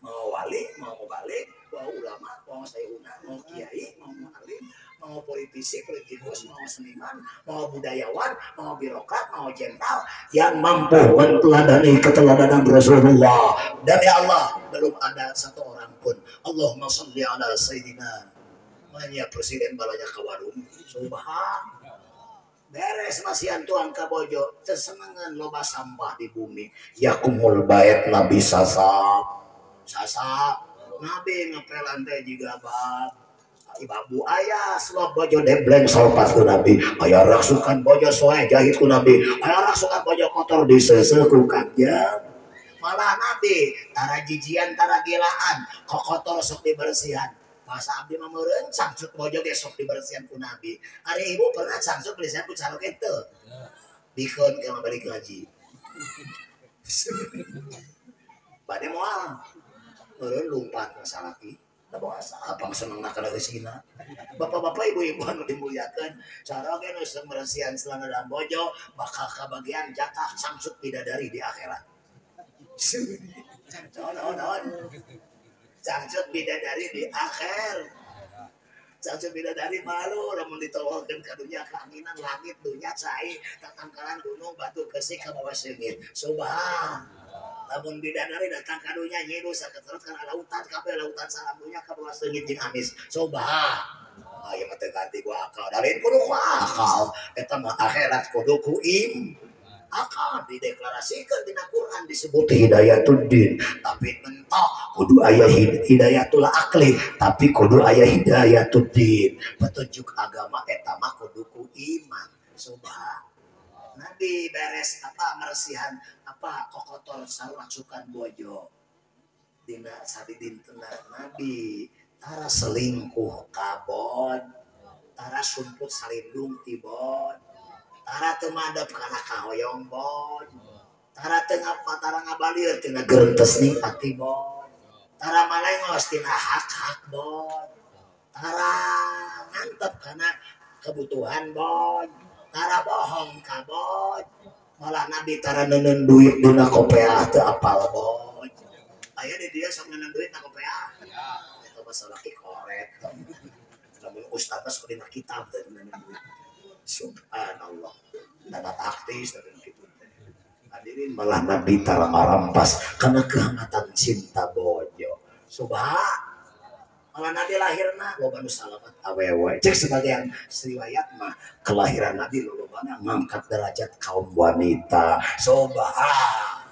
mau wali, mau balik, mau ulama, mau sayuna, mau kiai, mau mu'alim, mau politisi, politikus, mau seniman, mau budayawan, mau birokrat, mau jenderal yang mampu menteladani keteladanan Rasulullah. Dan ya Allah, belum ada satu orang pun. Allahumma sholli ala sayyidina. Manya presiden balanya ka warung. Subhan. Beres masihan tuang ka bojo, tesenengan loba sampah di bumi. Yakumul bait Nabi sasap. Sasap Nabi ngepelan teh juga bab ibabu ayah selop bojo debleng salpat ku Nabi ayah raksukan bojo soe jahit ku Nabi ayah raksukan bojo kotor diseseh ku kanjeng. Malah Nabi tara jijian tara gilaan kokotor sok dibersihan. Masa abdi mah meureun cangcut bojo ge sok dibersihan ku Nabi. Ari ibu pernah cangcut bersihan ku caroge teu? Bikeun ke mah balik ngaji. Bade moal meureun lumpat masalaki. Da boasa apa senengna kana geusina. Bapak-bapak ibu-ibu anu dimuliakeun, caroge nu meresihan celana dalam bojo bakal kabagian jatah cangcut bidadari di akhirat. Naon naon. Cangcut bidadari di akhir. Cangcut bidadari malu lamun ditolongkeun ka dunya kaanginan langit dunya cai tatangkalan gunung batu kesik ka bawah seungit. Subhan. Lamun bidadari datang ka dunya nyidu saketerut kana lautan kabeh lautan salam dunya ka bawah seungit jeung amis. Subhan. Aya mah teu ganti ku akal. Da lain kudu ku akal. Eta mah akhirat kudu ku im. Akal dideklarasikan dina Quran disebut hidayatuddin, tapi mentok kudu aya hidayatul akli, tapi kudu aya hidayatuddin. Petunjuk agama eta mah kudu ku iman. Subhan. Nabi beres apa meresihan apa kokotor saruraksukan bojo. Dina sadidintena Nabi tara selingkuh kabon, tara sumput salindung tibon. Tara teu madep kana kahoyong bon. Tara teu ngapa tara ngabalir tina gerentes ning ati bon. Tara malengos tina hak-hak bon. Tara ngantep kana kebutuhan bon. Tara bohong ka bon. Malah Nabi tara neundeun duit dina kopeah teu apal bon. Aya di dieu sok neundeun duit na kopeah. Eta mah salaki koret. Lamun ustaz mah sok dina kitab teh neundeun duit. Subhanallah. Dana taktis dan gitu. Hadirin malah Nabi tara marampas karena kehangatan cinta bojo. Subhan. Malah Nabi lahirna loba nu salamat awewe. Cek sebagian riwayat mah kelahiran Nabi lolobana ngangkat derajat kaum wanita. Subhan.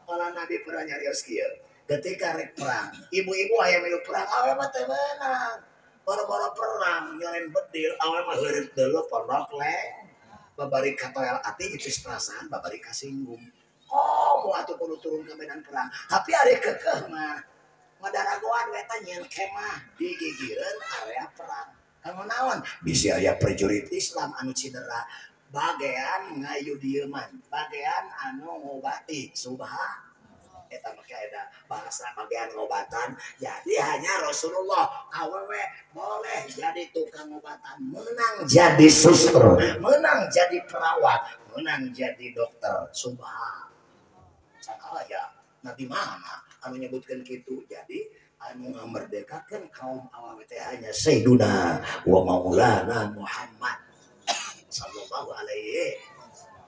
Malah Nabi pernah nyarios kieu. Ketika rek perang, ibu-ibu aya milu perang, awewe mah teu meunang. Boro-boro perang nyoren bedil, awewe mah heureut deuleu pondok leng. Babari katoel ati ipis perasaan, babari kasinggung. Oh, mau atuh kudu turun ke medan perang. Tapi ari kekeh mah ngadaragoan we eta nyieun kemah di gigireun area perang. Kanggo naon? Bisi aya prajurit Islam anu cedera, bagean ngayu dieuman, bagean anu ngobati. Subhan. Eta mah ada bahasa bagean ngobatan. Jadi hanya Rasulullah awewe boleh jadi tukang ngobatan, menang jadi suster, menang jadi perawat, menang jadi dokter. Subhan. Salah ya, Nabi mana anu nyebutkeun kitu. Jadi anu ngamerdekakeun kaum awewe teh hanya Sayyiduna wa Maulana Muhammad sallallahu alaihi.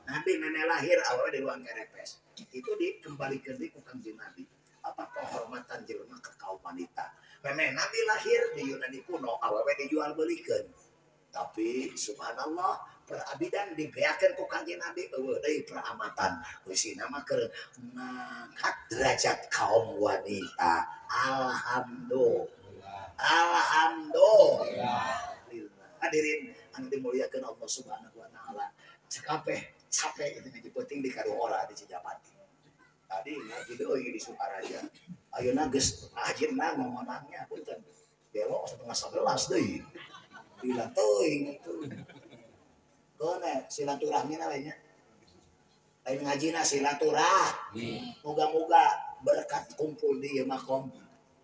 Nabi nenek lahir awewe di ruang kerepes. Itu dikembalikan di Kanjeng Nabi. Apa penghormatan jelema ke kaum wanita. Memang Nabi lahir di Yunani kuno awewe dijual belikeun. Tapi subhanallah perabidan dibeakeun ku Kanjeng Nabi eueuh deui peramatan. Eusina mah keur ngangkat derajat kaum wanita. Alhamdulillah. Alhamdulillah. Hadirin anu dimuliakeun Allah Subhanahu wa taala. Capek capek itu ngaji penting di Karuhora di Cijapati. Tadi ngaji deui di Sukaraja. Ayeuna geus rajinna ngomonangnya punten. Belok 10:30 deui. Bila teuing itu. Kone silaturahmi na we nya. Lain ngajina silaturahmi. Moga-moga berkat kumpul di ieu makom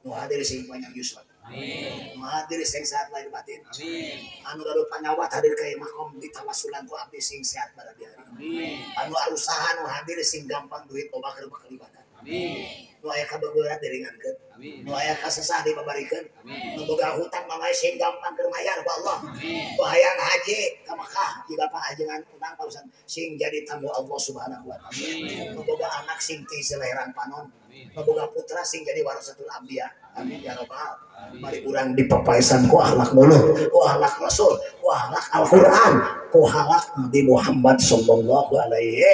nu hadir sing panjang yuswa. Amin. Nu hadir sing sehat lahir batin. Amin. Anu gaduh panyawat hadir ka ieu makom ditawasulan ku abdi sing sehat barabih hari. Amin. Anu arusaha nu hadir sing gampang duit loba keur bakal ibadah. Amin. Nu aya kabeungeurat diringankeun. Amin. Nu aya kasesah dibabarikeun. Amin. Nu boga hutang mah sing gampang keur mayar ku Allah. Amin. Nu hayang haji ka Mekah jiga Pak ajengan utang pausan sing jadi tamu Allah Subhanahu wa taala. Amin. Nu boga anak sing ti seleherang panon. Amin. Nu boga putra sing jadi warasatul anbiya. Amin ya rabbal. Mari urang dipapaesan ku akhlak mulut, ku akhlak rasul, ku akhlak Al-Qur'an, ku akhlak Nabi Muhammad sallallahu alaihi.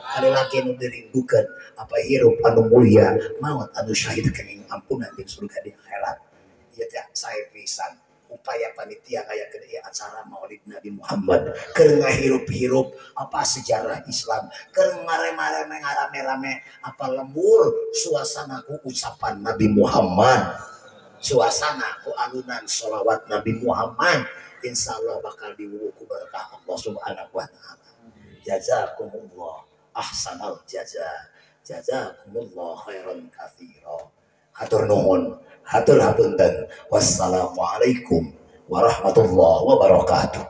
Kali lagi nu dirindukeun apa hirup anu mulia, maut anu syahid kenging ampunan di surga di akhirat. Ieu teh sae pisan upaya panitia ngayakeun ieu acara Maulid Nabi Muhammad keur ngahirup-hirup apa sejarah Islam, keur ngareme-reme ngarame-rame apa lembur suasana ku ucapan Nabi Muhammad, suasana ku alunan sholawat Nabi Muhammad. Insyaallah bakal diwuwu ku berkah Allah Subhanahu wa taala. Jazakumullah ahsanal jaza, jazakumullah khairan katsira. Hatur nuhun, hatur hapunten. Wassalamualaikum warahmatullahi wabarakatuh.